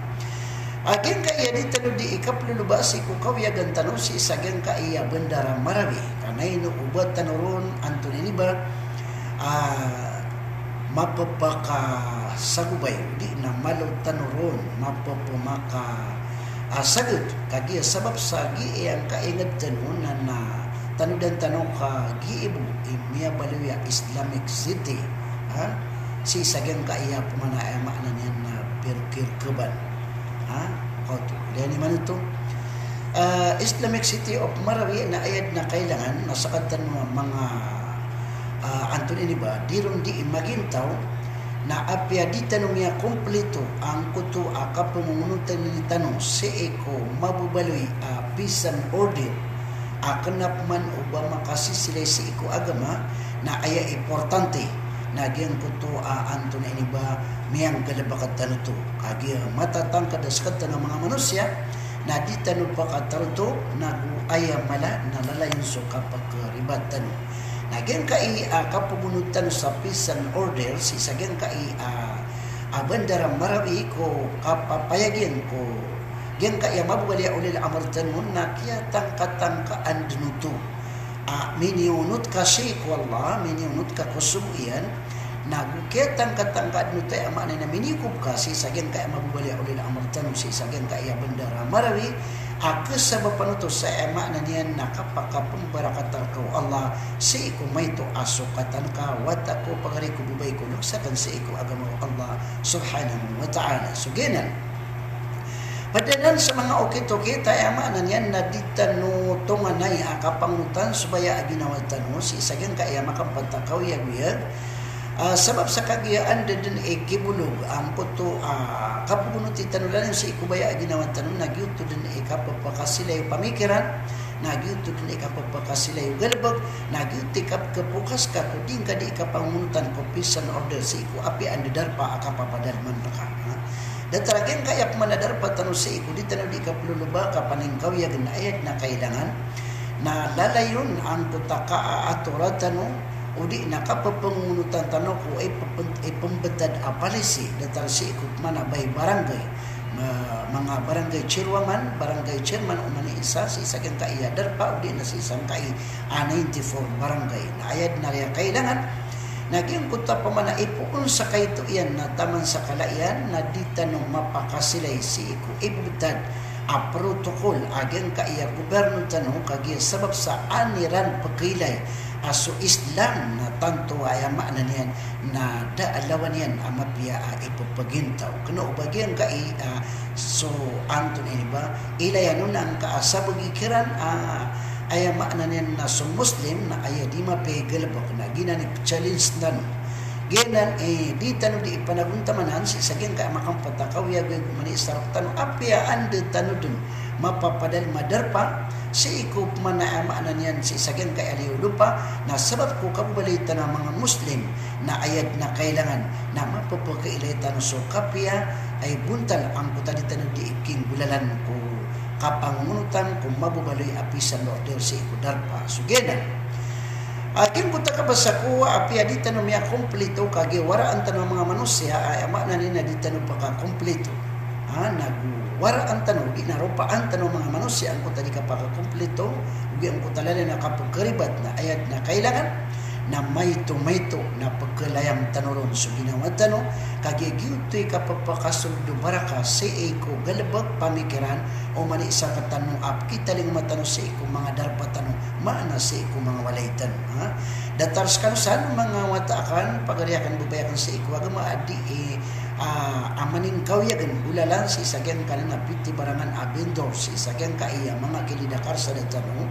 A giyangkaya di tano di ikapeloloba sii ko kawiyagan tano sii sa giyangkaya bandar a Marawi. Ka na ino o ba tano ron, antonaa ini ba, ah, mapepakasagobay, odi na malo tano ron mapepemaka, ah, sagod. Kagiya sabap sa giyangkaya inged tano na, na tanodan tano ka giya bo i miyabaloy a Islamic City, ha? Sii sa giyangkaya pman a, aya maana niyan na pirkirkeban. Ha? Oto, leni man oto. Ah, Islamic City of Marawi na aya den a kailangan na sekatano a manga, ah, antonaa ini ba, di ron di magintaw, na apiya di tano miyakomplito angkoto a kapemongonotan tano sii ko mababaloy a peace and order a kena pman o ba makasisilay sii ko agama, na aya importante na giyangkoto a antonaa ini ba miyanggalebek tano oto. Kagiya matatangked a sekatano a manga manosiya, na di tano pakatarto, na go aya mala na lalayon so kapakaribat tano. Na giyangkai a kapegonot tano sa peace and order sii sa giyangkai a, a bandar a Marawi ko kapapayag iyan ko giyangkai a mababaloy a ulil amr tano na kiyatangkatangkaan den oto a miniyonot ka sii ko Allah, miniyonot ka ko sogo iyan, na go kiyatangkatangkaan oto, aya maana niyan na miniyokop ka sii sa giyangkaya mababaloy a ulil amr tano sii sa giyangkaya bandar a Marawi, a kesabapan oto sa aya maana niyan na kapakapembarakatan rka o Allah sii ko maito a sokatan ka, wata ko, pagari ko, babay ko, lokes aken sii ko agama o Allah subhanahu wa ta'ala. So giyanan. Ped anan sa manga okit-okit a aya maana niyan na di tano tonganay a kapangonotan so baya a ginawa tano sii sa giyangkaya makampat a kawiyagoyag, Ah, sabap sa kagiya anda dn i kibolog angkoto, ah, kapogonoti tano lalayon sii ko baya a ginawa tano, na giyoto dn i kapphakasilay o pamikiran, na giyoto dn i kapphakasilay o galbk, na giyoto i kapkhapokas ka ko di ngka di kapangonotan ko peace and order sii ko apiya anda darpa a kapapadalman rka. Ha? Datar a giyangkaya pman a darpa tano sii ko di tano di kaphloloba ka paningkawiyagan a aya dn a kailangan na lalayon angkoto a kaatoran tano, o di na kapphangoonotan tano ko ipmb-, ipmbtad a palisi, datar sii ko pman a bay barangay, ma-, manga barangay chairwoman, barangay chairman oman i isa, sii sa giyangkaya darpa, o di na sii sangkai a ninety-four barangay. Na aya dn a kailangan, na giyangkoto a pman a ipoon sa kaito iyan na taman sa kala iyan na di tano mapakasilay sii ko ibtad a protocol a giyangkaya gobyerno tano, kagiya sabap sa an iran pkhailay a so Islam na tanto a aya maana niyan na da a lawan iyan a mapiya a ipphagintao. Kna o ba giyangkai, ah, so antonaa ini ba, ilay anan angka a sabagi kiran, ah, aya maana niyan na so Muslim na aya di mapiya i galbk na giyanan i challenge tano. Giyanan, eh, di tano di ipanagontaman sii sa giyangkai a makampt a kawiyagan oman i isa rktano, apiya anda tano dn mapapadalm a darpa sii ko pman a aya maana niyan sii sa giyangkai a liyo lopa, na sabap ko kababaloy tano a manga Muslim, na aya dn a kailangan na mapphakailay tano so kapiya a ibontal angkoto a di tano di ikinggolalan ko kapangongonotan ko mababaloy a peace and order sii ko darpa. So giyanan. A giyangkoto a kabasa ko apiya di tano miyakomplito kagiya waraan tano a manga manosiya a aya maana niyan na di tano pakakomplito. Ha, nago waraan tano, di na ropaan tano a manga manosiya angkoto a di kapakakomplito, ogaid angkoto a lalayon a kapkharibat na aya dn a kailangan na maito-maito na pkhalayam tano ron so ginawa tano, kagiya giyoto i kapphakasold o baraka sii ko galbk, pamikiran, oman i isa rktano a pkhitalingoma tano sii ko manga darpa tano, maana sii ko manga walay tano, ha? Datar skano san, manga wata akn, pagari akn, babay akn sii ko agama a di, eh, ah, a maningkawiyagan, golalan sii sa giyangkanan a pitibarangan a vendor, sii sa giyangkaya manga kilid a karsada tano,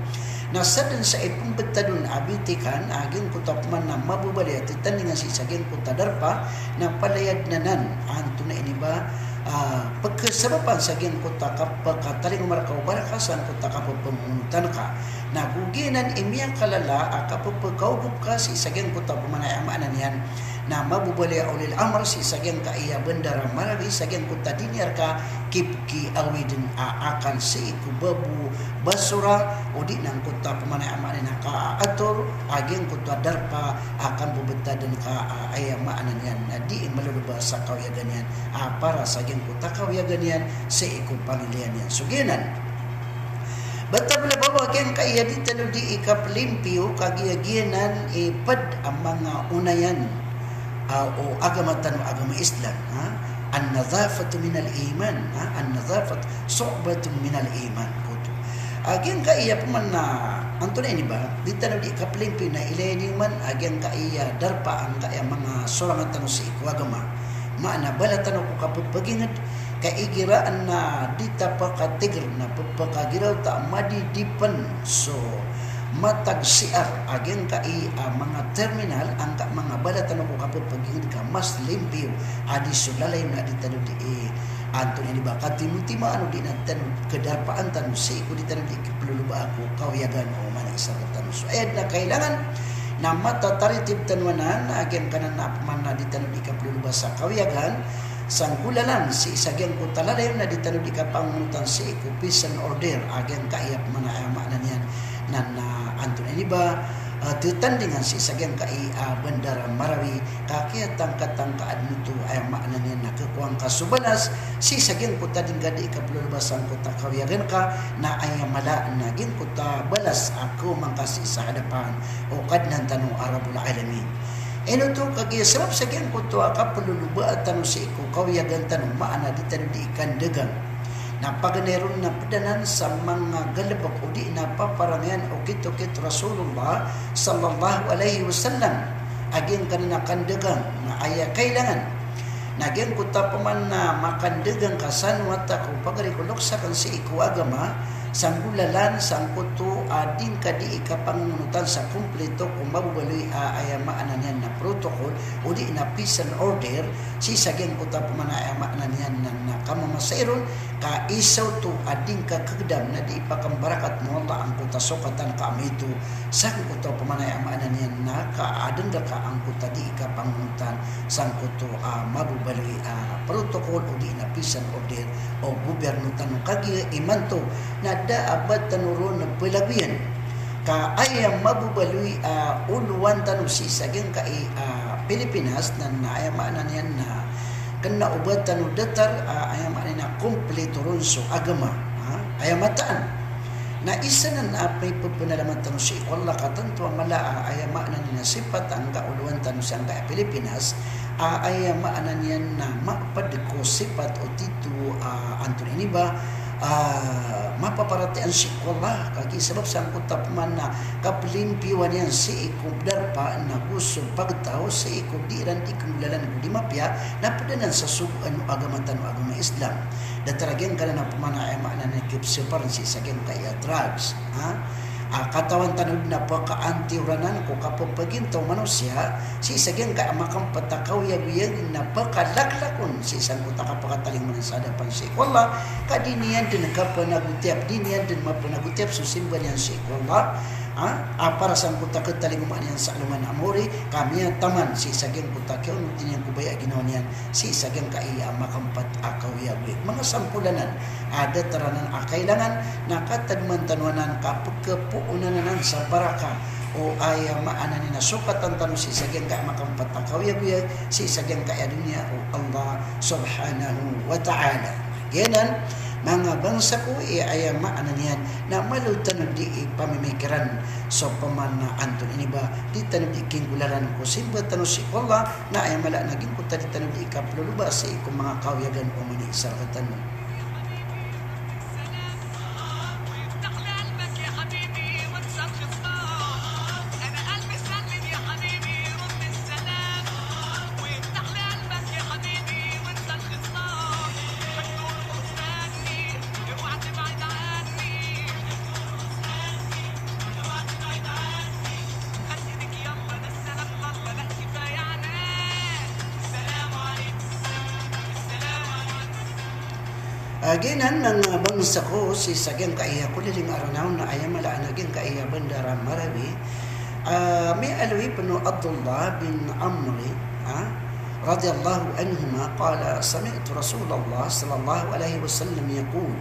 na sadn sa ipmbtad on a bitikan a giyangkoto a pman a mababaloy a titandingan sii sa giyangkoto a darpa, na palaya dn anan, antonaa ini ba, ah, pkhasabapan sa giyangkoto a kapkatalingoma rka o baraka sangkoto a kapphangoonotan ka. Nago giyanan i miyakalala a kapphakaogop ka sii sa giyangkoto a pman a aya maana niyan na mababaloy a ulil amr sii sa giyangkaya bandar a Marawi, sa giyangkoto a di niyan rka kipkhiawidn a akal sii ko babo basura, o di na angkoto a pman a aya maana niyan na kaator a giyangkoto a darpa a kambebetadn ka a aya maana niyan na di maloloba sa kawiyagan iyan a para sa giyangkoto a kawiyagan iyan sii ko pamilya niyan. So giyanan. Bata bala bawa giyangkaya di tano di ikaplimpiyo kagiya giyanan i pd a manga onayan, ah, o agama tano a agama Islam, ha? An-nadhafatu minal iman, ha? An-nadhafatu shu'batun minal iman, koto. A giyangkaya pman na, antonaa ini ba, di tano di ikaplimpiyo na ilay niyo man a giyangkaya darpa angkaya manga sorangan tano sii ko agama. Maana bala tano ko kapphagingd, ka igira na di ta pakatigr na pphakagiraw ta a madidi pn so matag C R a giyangkai a manga terminal angka manga bala tano ko kapphagingd ka mas limpiyo a di so lalayon a di tano di, eh, antonaa ini ba, katimotimaan o di na tano kadarpaan tano sii ko di tano di kiphloloba ko kawiyagan o manga isa tano. So aya dn a kailangan na matataritib tano anan a giyangkanan a pman a di tano di kaphloloba sa kawiyagan, sa nggolalan sii sa giyangkoto a lalayon a di tano di kapangonotan sii ko peace and order a giyangkaya pman a aya maana niyan na, na antonaa ini ba, ah, titandingan sii sa giyangkai a bandar a Marawi, ka kiyatangkatangka adn oto a aya maana niyan na khakowa ngka so balas sii sa giyangkoto a di ngka di kaphloloba sangkoto a kawiyagan ka, na aya mala na giyangkoto a balas a khaoma ngka sii sa hadapan o Kadnan tano a Rabbul Alamin. Ino oto kagiya sabap sa giyangkoto a kaphloloba tano sii ko kawiyagan tano, maana di tano di ikandagang. Na paganay ron na pd anan sa manga galbk o di na paparangayan o okit-okit o Rasulullah sallallahu alaihi wasallam a giyangkanan a kandagang, na aya kailangan na giyangkoto a pman a makandagang ka san wata ko pagari ko loks akn sii ko agama, sanggolalan sangkoto a di ngka di kapangonotan sa komplito ko mababaloy a, aya maana niyan na protocol, o di na peace and order, sii sa giyangkoto a pman a aya maana niyan na, na kamamasa iron, ka isa oto a di ngka kagdam na di pakambarakat o Allah angkoto a sokatan ka amay oto, sangkoto a pman a aya maana niyan na ka aden reka angkoto a di kapangonotan sangkoto a mababaloy a protocol o di na peace and order o gobyerno tano. Kagiya imanto na da a ba tano ron pelagoyan ka aya mababaloy a olowan tano sii sa giyangkai a Pilipinas na, na aya maana niyan na kena o ba tano datar a aya maana niyan na komplito ron so agama, ha? Aya mataan na isa nan a pay pepenalamat tano sii ko Allah ka tanto a mala a aya maana niyan na sipat angka olowan tano sangkai a Pilipinas a aya maana niyan na maped ko sipat o tito a antonaa ini ba a mapaparatiyaya sii ko Allah, kagiya sabap sangkoto a pman a kapelimpiyowaan iyan sii ko darpa na go so pagtaw sii ko di iran di kenggolalan ko di mapiya, na ped anan sa sogoan o agama tano a agama Islam. Datar a giyangkanan a pman a aya maana niyan na kipseparen sii sa giyangkai a drugs, ha? A katawan tano den a pakaantiyoranan ko kapepagintaw o manosiya sii sa giyangkai a makampat a kaoyagoyag na pakalaklakon sii sangkoto a kapakatalingoma sa hadapan sii ko Allah, ka di niyan den kapanagotiyap, di niyan den mapanagotiyap so simba niyan sii ko Allah, ha? A para sangkoto a ketalingomaan iyan sa alongan a maori, ka miyataman sii sa giyangkoto a kiyaonoti niyan ko baya a ginawa niyan sii sa giyangkai a makampat a kaoyagoyag. Manga sampolan anan a datar anan a kailangan na katademan tano anan ka pekepoonan anan sa baraka o aya maana niyan na sokatan tano sii sa giyangkai a makampat a kaoyagoyag sii sa giyangkai a doniya o Allah Subhanahu wa Ta'ala. Giyanan, manga bangsa ko, i aya maana niyan na malo tano di pamimikiran so pman a antonaa ini ba di tano di kinggolalan ko simba tano sii ko Allah, na aya mala na giyangkoto a di tano di kapeloloba sii ko manga kaoyagan o mani sa rektano. A, giyanan manga bangsa ko, sii sa giyangkai a kolilingaraw na aya mala na giyangkai a bandar a Marawi. A, miyaaloy pn o Abdullah bin Amr, a, radiyallahu anhuma, qala, sami'tu Rasulullah sallallahu alaihi wasallam yaqul,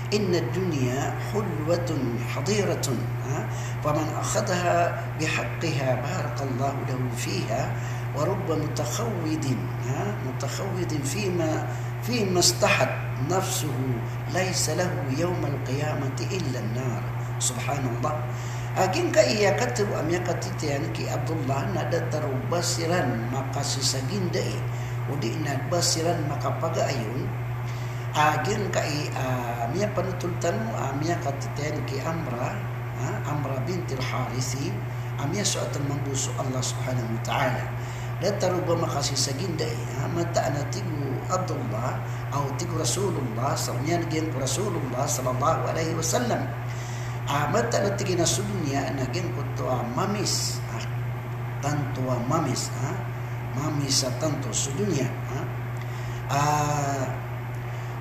inna ad-dunya hulwatun hadiratun, a, faman akhadhaha bihaqqiha barakallahu lahu fiha, wa rubba mutakhawwidin, a, mutakhawwidin fima fima istahat nafsuhu, laysa lahu yawmal qiyamati illa an-nar. Subhanallah. A giyangkai a katharo a miyakatitayan ki Abdullah na datar o ba siran makasisagindai, o di na ba siran makapagaayon. A giyangkai a miyapanotol tano a miyakatitayan ki Amra, a, Amra bintil Harithi, a miyasoat mambo so Allah Subhanahu wa Ta'ala. Datar o ba makasisagindai, a, mataan a tig o Abdullah, aw tig o Rasulullah, sa miyaneg iyan ko Rasulullah sallallahu alaihi wasallam. A, mataan a tig iyan a so doniya na giyangkoto a mamis, a, tanto a mamis, a, mamis a tanto so doniya, a. A,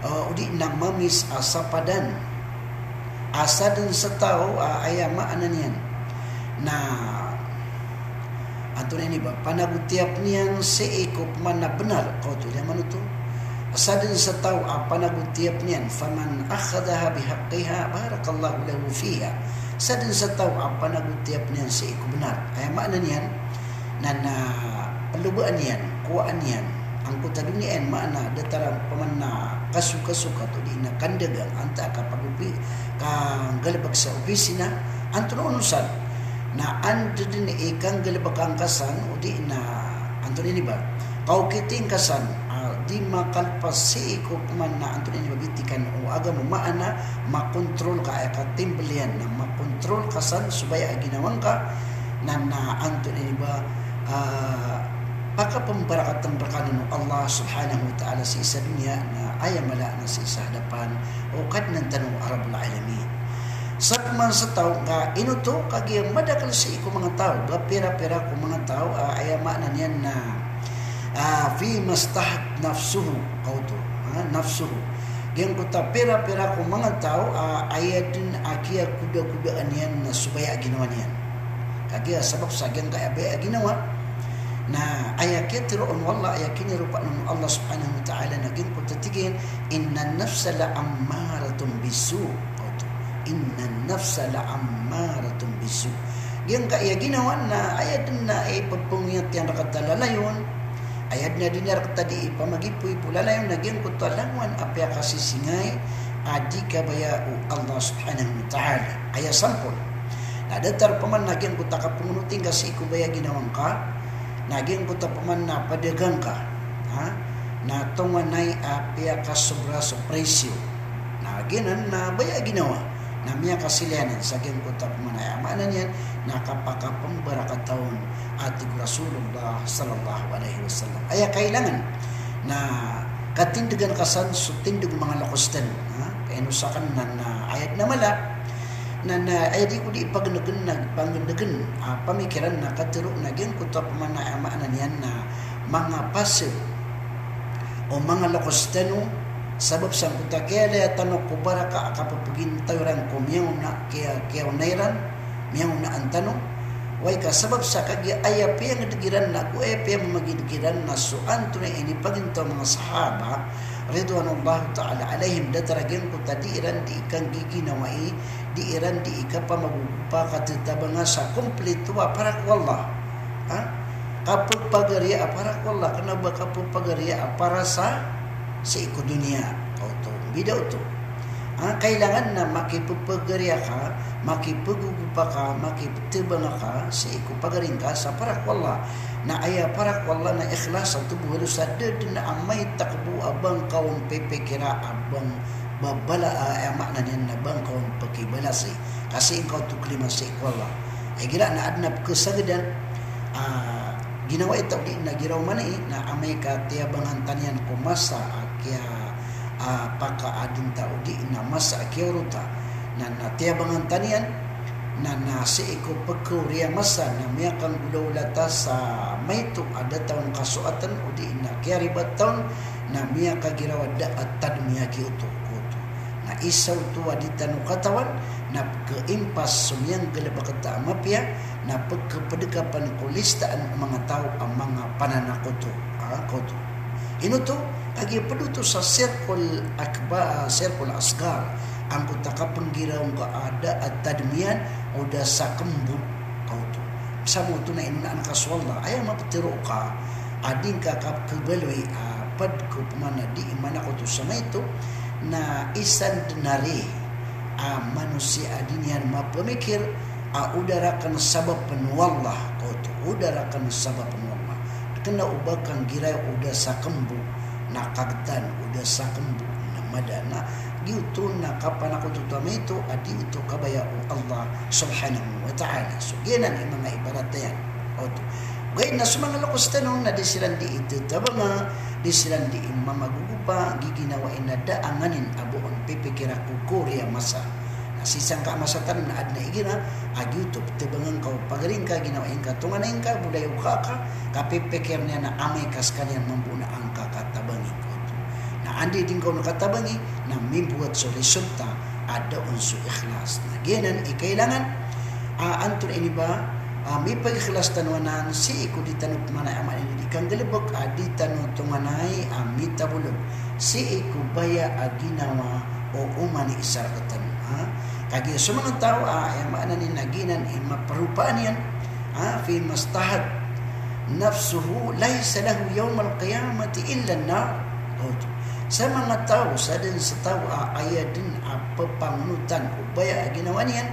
a, o di na mamis a sapadan a sadn sa taw a aya maana niyan na antonaa ini ba, panagotiyapn iyan sii ko pman a bnar, kaoto, aya manoto. Sadn sa taw a panagotiyapn iyan, faman akhadhaha bihaqqiha barakallahu lahu fiha. Sadn sa taw a panagotiyapn iyan sii ko bnar. Aya maana niyan, na, na, ploba niyan, kowaa niyan angkoto a doniya iyan, maana datar a pman a kasokasokat o di na kandagang antaa ka pagopi, kanggalbk sa opisina, antonaa onosan, na anda dn i kanggalbk angka san, o di na antonaa ini ba, kaokiti ngka san, a, di makalpas sii ko pman a antonaa ini ba, bitikan o agama, maana makontrol ka, aya katimbl iyan na makontrol ka san so baya a ginawa ngka, na, na antonaa ini ba, a, pakapmbarakatn rkano o Allah Subhanahu wa Ta'ala sii sa doniya, na aya mala na sii sa hadapan o Kadnan tano a Rabbul Alamin. Sa pman sa taw ka ino oto, kagiya madakl sii ko manga taw, ba pira-pira ko manga taw, ah, aya maana niyan na, ah, fima shtahat nafsuhu, ka oto, ah, nafsuhu. Giyangkoto a pira-pira ko manga taw, ah, aya dn a kiyakoda-kodaan iyan na so baya a ginawa niyan. Kagiya sabap sa giyangkaya baya a ginawa, na aya kiyatharoa on o Allah, aya kiniropaan on o Allah subhanahu wa ta'ala, na giyangkoto a tig iyan, "Innan nafsa la ammaratun bissu." Oto. "Innan nafsa la ammaratun bissu." Giyangkaya ginawa na aya dn a ipphangiyat iyan rkata a lalayon, aya dn a di niyan rkata di ipamagipoipo a lalayon, na giyangkoto a langowan a piyakasisingay a di kabaya o Allah subhanahu wa ta'ala. Aya sampol. Na datar pman na giyangkoto a kapangonoti ngka sii ko baya a ginawa ngka, na giyangkoto pman na padagang ka, ha? Na tonganay a piyakasobra so presyo. Na giyanan na baya a ginawa na miyakasiliyanan sa giyangkoto pman, aya maana niyan na kapakapmbarakata on, a tig o Rasulullah sallallahu alaihi wasallam. Aya kailangan na katindgan ka san so tindg o manga lokes tano, ha? Ka ino sakn na, na aya dn a mala, na, na aya di ko di ipagnegn na, pagnegn, ah, pamikiran na katharo na giyangkoto pman, aya maana niyan na manga pase o manga lokes tano, sabap sangkoto a kiyalaya tano ko baraka a kapphagintaw iran ko miyaona, kiya, kiyaona iran, miyaonaan tano. Oway ka sabap sa kagiya aya piyangdg iran na ago aya piyamamagidg iran na so antonaa i inipagintaw o manga sahaba, ridwanullahi ta'ala alaihim, datar a giyangkoto a di iran di ikanggiginawai, di iran di ikapamagogopa ka tetabanga sa komplito a para ko Allah. Ha? Kapphagariya a para ko Allah, kna ba kapphagariya a para sa sii ko doniya. Oto, bida oto. Ha, kailangan na makippagariya ka, makipgogopa ka, makiptabanga ka sii ko pagari ngka sa para ko Allah. Na aya para ko Allah na ikhlas, a tobo halosa da dn a maitaka bo a ba ngka on pipikira a ba ngka babala, ah, aya maana niyan na ba ngka on pkibalasi. Ka sii ngka oto klima sii ko Allah. Igira na adn a pkhasagdan, ah, ginawai ta odi na giraw mani, na amay ka tiyabangan ta niyan ko masa a kiya, ah, pakaadn ta odi na masa a kiyaorota. Na, na tiyabangan ta niyan, na, na sii ko pkhaori a masa, na miyakanggolawla ta sa maito a da ta on kasoatn, odi na kiyaribat ta on, na miyakagiraw a da a tadmi a giyoto, koto. Na isa oto a di tano katawan, na pkhaimpas so miyanggalbk ta a mapiya, na pkhapdkapn ko listaan o manga taw a manga pananakoto, ah, koto. Ino oto, kagiya pd oto sa shirkul akba-, ah, shirkul asghar, angkoto a kapnggiraw ngka a da a tadmi iyan, o da sa kmbo, ka oto. Sa maoto na inonaan ka so Allah, aya maptharo ka a di ngka kapkhabaloy a pd ko pman a di imanakoto sa maito, na isa dn ari a manosiya a di niyan mapmikir a o da rakn sabapn o Allah, ka oto, o da rakn sabapn o Allah. Kna o ba kanggiray o da sa kmbo, na kagtan, o da sa kmbo, na mada, na giyoto na kapanakoto oto a maito a di oto kabaya o Allah subhanahu wa ta'ala. So giyanan i manga ibarat iyan. Oto. Ogaid na so manga lokes tano na di siran di itetabanga, di siran di imamagogopa, giginawai na da a nganin a ba on pipikira ko kaori a masa. Na sii sangka a masa tano na adn a igira a giyoto, ptabangan ka o pagari ngka, ginawai ngka, tonganay ngka, bolayoka ka, ka pipikir iyan na amay ka skaniyan mambo na angka katabangi, ka oto. Na anda i di ngka on katabangi, na mimbowat so resulta a da on so ikhlas. Na giyanan i kailangan a antonaa ini ba, a, mipag-ikhlas tano anan sii ko di tano pman a, aya maana ini, di kanggalbk a di tano tonganay a mitabolog sii ko baya a ginawa o oman i isa rktano, ha? Kagiya so manga taw a, aya maana niyan na giyanan i maparopaan iyan, ha, fima shtahat nafsuhu laysa lahu yawmal qiyamati illa an-nar. Oto. Sa manga taw, sadn sa taw a aya dn a ppangonotan o baya a ginawa niyan,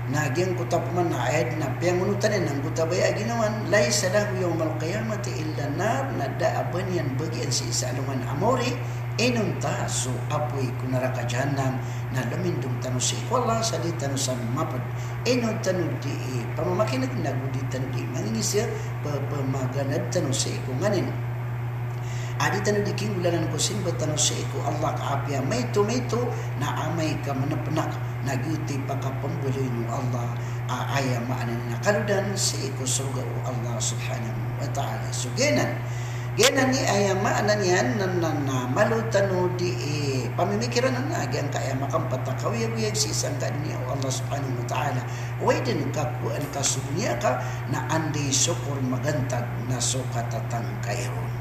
na giyangkoto pman a aya dn a piyangonotan iyan angkoto a baya a ginawa niyan, laysa lahu yawmal qiyamati illa an-nar, na da a ba niyan bagian sii sa alongan a maori, inonta so apoy ko naraka jahannam. Na lmindong tano sii ko Allah sa di tano san mapd. Ino tano di, eh, pamamakineg, na go di tano di mangingisa, pa, pamaganad tano sii ko nganin a di tano di kinggolalan ko simba tano sii ko Allah ka apiya maito-maito, na amay ka mnpnak Na giyoto i pakapmbaloyin o Allah, a, aya maana niyan na kalodan sii ko sorga o Allah subhanahu wa ta'ala. So giyanan, giyanan i aya maana niyan na, na, na malo tano di, eh, pamimikiran a giyangkaya makampat a kaoyagoyag sii sangkai a doniya o Allah subhanahu wa ta'ala. Oway dn ka kowaan ka so doniya ka, na anda i sokor magantag na so katatangkai ron.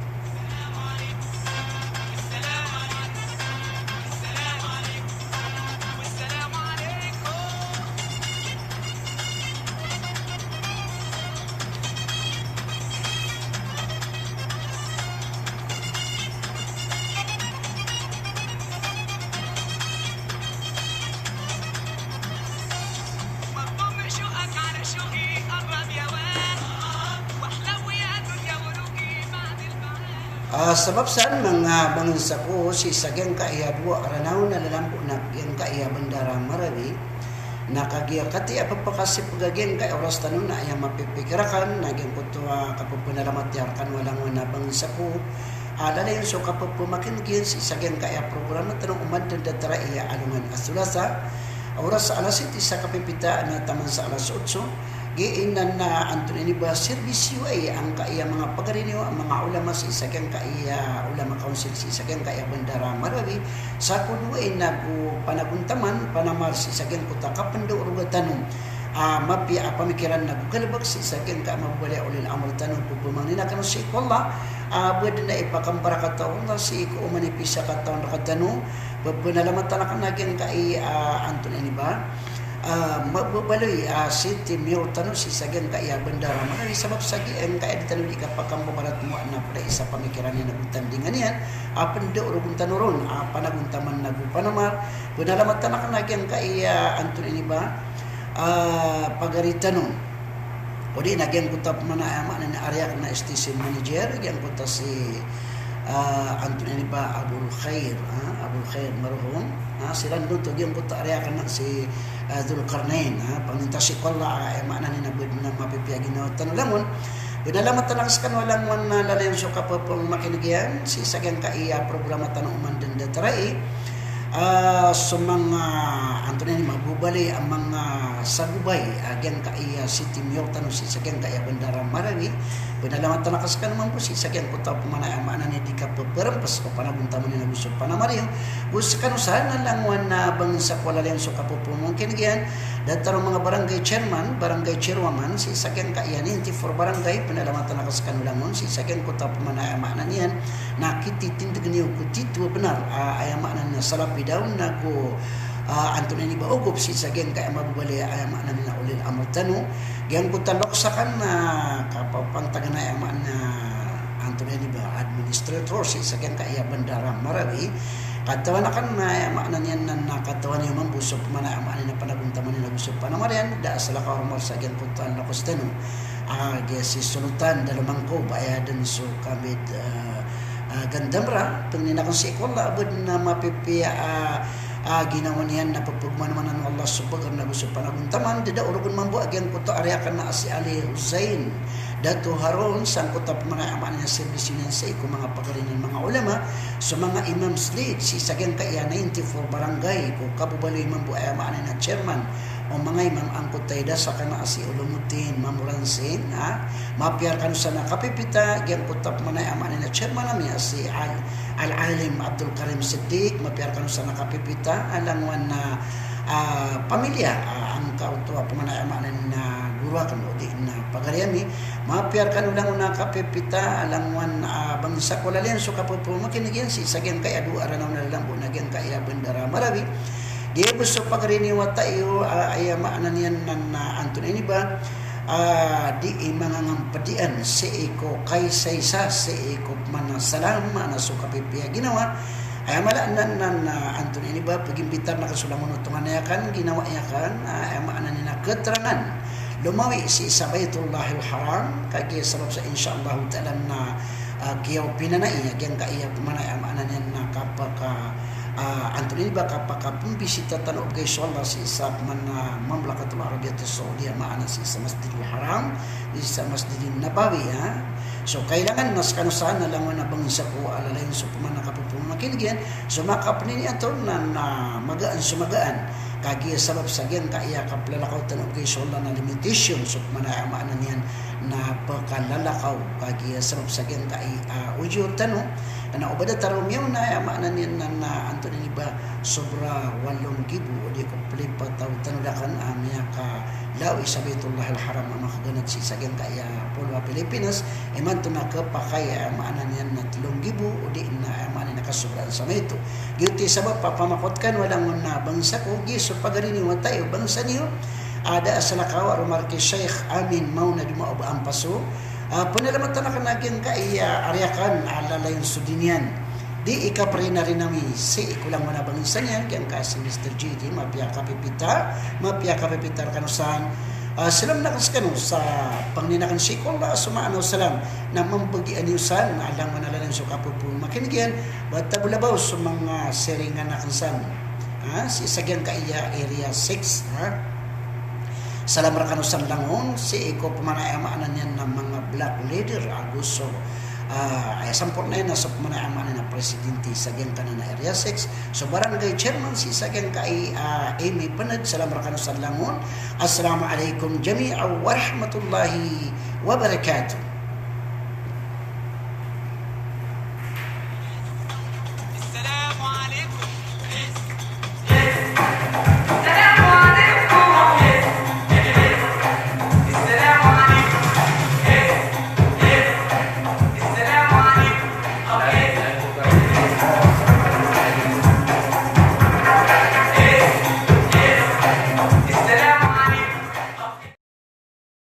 Ah, sabap san, manga bangsa ko, sii sa giyangkaya dowa a Ranaw na lalambo na giyangkaya Bandar Marawi, na kagiya kati a pphakasipg a giyangkaya oras tano na aya mapipikir akn na giyangkoto a kapphanalamati akn o langowan a bangsa ko, a lalayon so kapphamakin'g iyan sii sa giyangkaya programa tano oman dn da tariya alongan a Tholasa, oras a alas siyete sa kapipita na taman sa alas otso, giyanan na antonaa ini ba, serbisyo aya angkaya manga pagari niyo a manga ulama sii sa giyangkaya ulama council sii sa giyangkaya Bandar Marawi, sa ko dowa i nago panagontaman, panamar sii sa giyangkoto a kapndaorog tano a mapiya a pamikiran nago galbk sii sa giyangkaya mababaloy a ulil amr tano, pphangnin akn sii ko Allah a ba dn a ipakambarakat o Allah sii ko oman i pisakatawan rktano, pphanalamatan akn a giyangkaya, a, antonaa ini ba, a, mababaloy a city mayor tano sii sa giyangkaya Bandar Marawi, sabap sa giyangkaya di tano di kapakambabarat mo na pd a isa pamikiran iyan nago tandingan iyan a pndaorogon tano ron a panagontaman nago panamar, pphanalamatan akn a giyangkaya, antonaa ini ba, a, pagari tano. O di na giyangkoto a pman a aya maana niyan a ari akn a station manager, giyangkoto a si, a, antonaa ini ba, Abul Khair, a, Abul Khair Marhum, a, siran dn oto, giyangkoto a ari akn a si, a, Dhul Qarnain, a, pangnin ta sii ko Allah a aya maana niyan a ba dn a mapipiya ginawa tano langon. Pphanalamatan akn skano langon a lalayon so kapphamakin'g iyan sii sa giyangkaya programa tano oman dn da tariya. A, so manga, antonaa ini, mababaloy a manga sagobay a giyangkaya city mayor tano sii sa giyangkaya Bandar Marawi, pphanalamatan akn skano mambo sii sa giyangkoto a pman a aya maana niyan di kappharampes o panagontaman iyan nago so panamar iyan. Go skano san a langowan a bangsa ko a lalayon so kapphamakin'g iyan, datar o manga barangay chairman, barangay chairwoman sii sa giyangkaya ninety-four barangay, pphanalamatan akn skano langon sii sa giyangkoto a pman a aya maana niyan na kititindg niyo ko titho a bnar a, aya maana niyan a salapi daon nago, a, antonaa ini ba, ogop sii sa giyangkaya mababaloy a, aya maana niyan a ulil amr tano. Giyangkoto a loks akn a kapapantag na, aya maana niyan a, antonaa ini ba, administrator sii sa giyangkaya Bandar Marawi, katawan akn a, aya maana niyan na, na katawan iyo mambo so pman a, aya maana niyan a panagontaman iyan nago so panamar iyan, da a salakaw a romar sa giyangkoto a loks tano. A, giya si Sultan Dalomangkob, aya dn so Kamid, a, a, Gandamra, pangnin akn sii ko Allah a ba dn a mapipiya a, a, ginawa niyan na pphagmanamanan o Allah so pagar nago so panagontaman, da daorogon mambo a giyangkoto a ari akn a si Ali Hussain Dato Harun, sangkoto a pman a aya maana niyan a serbisyo niyan sii ko manga pagari niyan manga ulama, so manga imam sii, sii sa giyangkaya ninety-four barangay, ko kababaloy mambo a aya maana niyan a chairman o manga imam angkoto a ida sakn a si Ulumuddin Mamoransing, a, mapiya rkano san a kapipita, giyangkoto a pman a aya maana niyan a chairman ami a si Al-, Al-Alim Abdul Karim Siddiq, mapiya rkano san a kapipita, a langowan a, a, pamilya, a, angkoto a pman a aya maana niyan a goro akn odi na pagari ami, mapiya rkano langon a kapipita, a langowan a bangsa ko a lalayon so kapphamakin'g iyan sii sa giyangkaya dowa a Ranaw na lalambo na giyangkaya Bandar Marawi. Giya bo so pagari niyo a wata iyo, a, aya maana niyan na, na antonaa ini ba, a, di i mangangampd iyan sii ko kaisaisa, sii ko pman a salam, maana so kapipiya ginawa. Aya mala anan na, na antonaa ini ba, pagimbitar na ka so langon o tonganay akn, ginawa iyan akn, a, aya maana niyan a keterangan lomawi sii sa Baitullahil Haram, kagiya sabap sa insha Allahu ta'ala na, a, kiyaopinanai a giyangkaya pman a aya maana niyan na kapaka, a, antonaa ini ba, kapakapmbisita tano o bgay so Allah sii sa pman a Mamlakatul Arabiyatis Saudiya, maana sii sa Masjidil Haram, sii sa Masjidin Nabawi, a. So kailangan na skano san a langowan a bangsa ko a lalayon so pman a kapphamakin'g iyan, so makapnini ato na, na magaan so magaan. Kagiya sabap sa giyangkaya kaplalakaw tano, giya so Allah na limitation so pman a aya maana niyan na pkalalakaw. Kagiya sabap sa giyangkaya, ah, ujur tano, na o ba da tano miyaona aya maana niyan na, na antonaa ini ba, sobra walo nggibo, o di ko plipataw tano da kn a miyakalaw i sa Baitullahil Haram a makaganad sii sa giyangkaya polo a Pilipinas, imanto na khapakay a aya maana niyan na tlo nggibo, o di na aya maana niyan na kasobraan sa maito. Giyoto i sabap a pamakot kano a langon a bangsa ko, giya so pagari niyo, wata iyo, bangsa niyo, a da a salakaw a roo marki Sheikh Amin Mauna Dumaob Ampaso, a, panalamatan akn a giyangkaya ari akn a lalayon so di niyan. Di ikaprina rin ami sii ko langon a bangsa niyan, giyangkaya si Mister J J, mapiya kapipita, mapiya kapipita rkano san. Ah, salam akn skano sa pangnin akn sii ko Allah, so maana o salam na mambagian iyo san a langon a lalayon so kapopoon makinig iyan, ba tabolabaw so manga siringan akn san. Ah, sii sa giyangkaya Area six, ha? Salam rkano san langon, sii ko pman a aya maana niyan na manga black leader ago so, ah, aya samporna iyan na so pman a aya maana niyan na presidente sa giyangkanan a Area six, so barangay chairman sii sa giyangkaya, ah, Amy Pened, salam rkano san langon. Assalamu alaikum jami'an wa rahmatullahi wa barakatuh.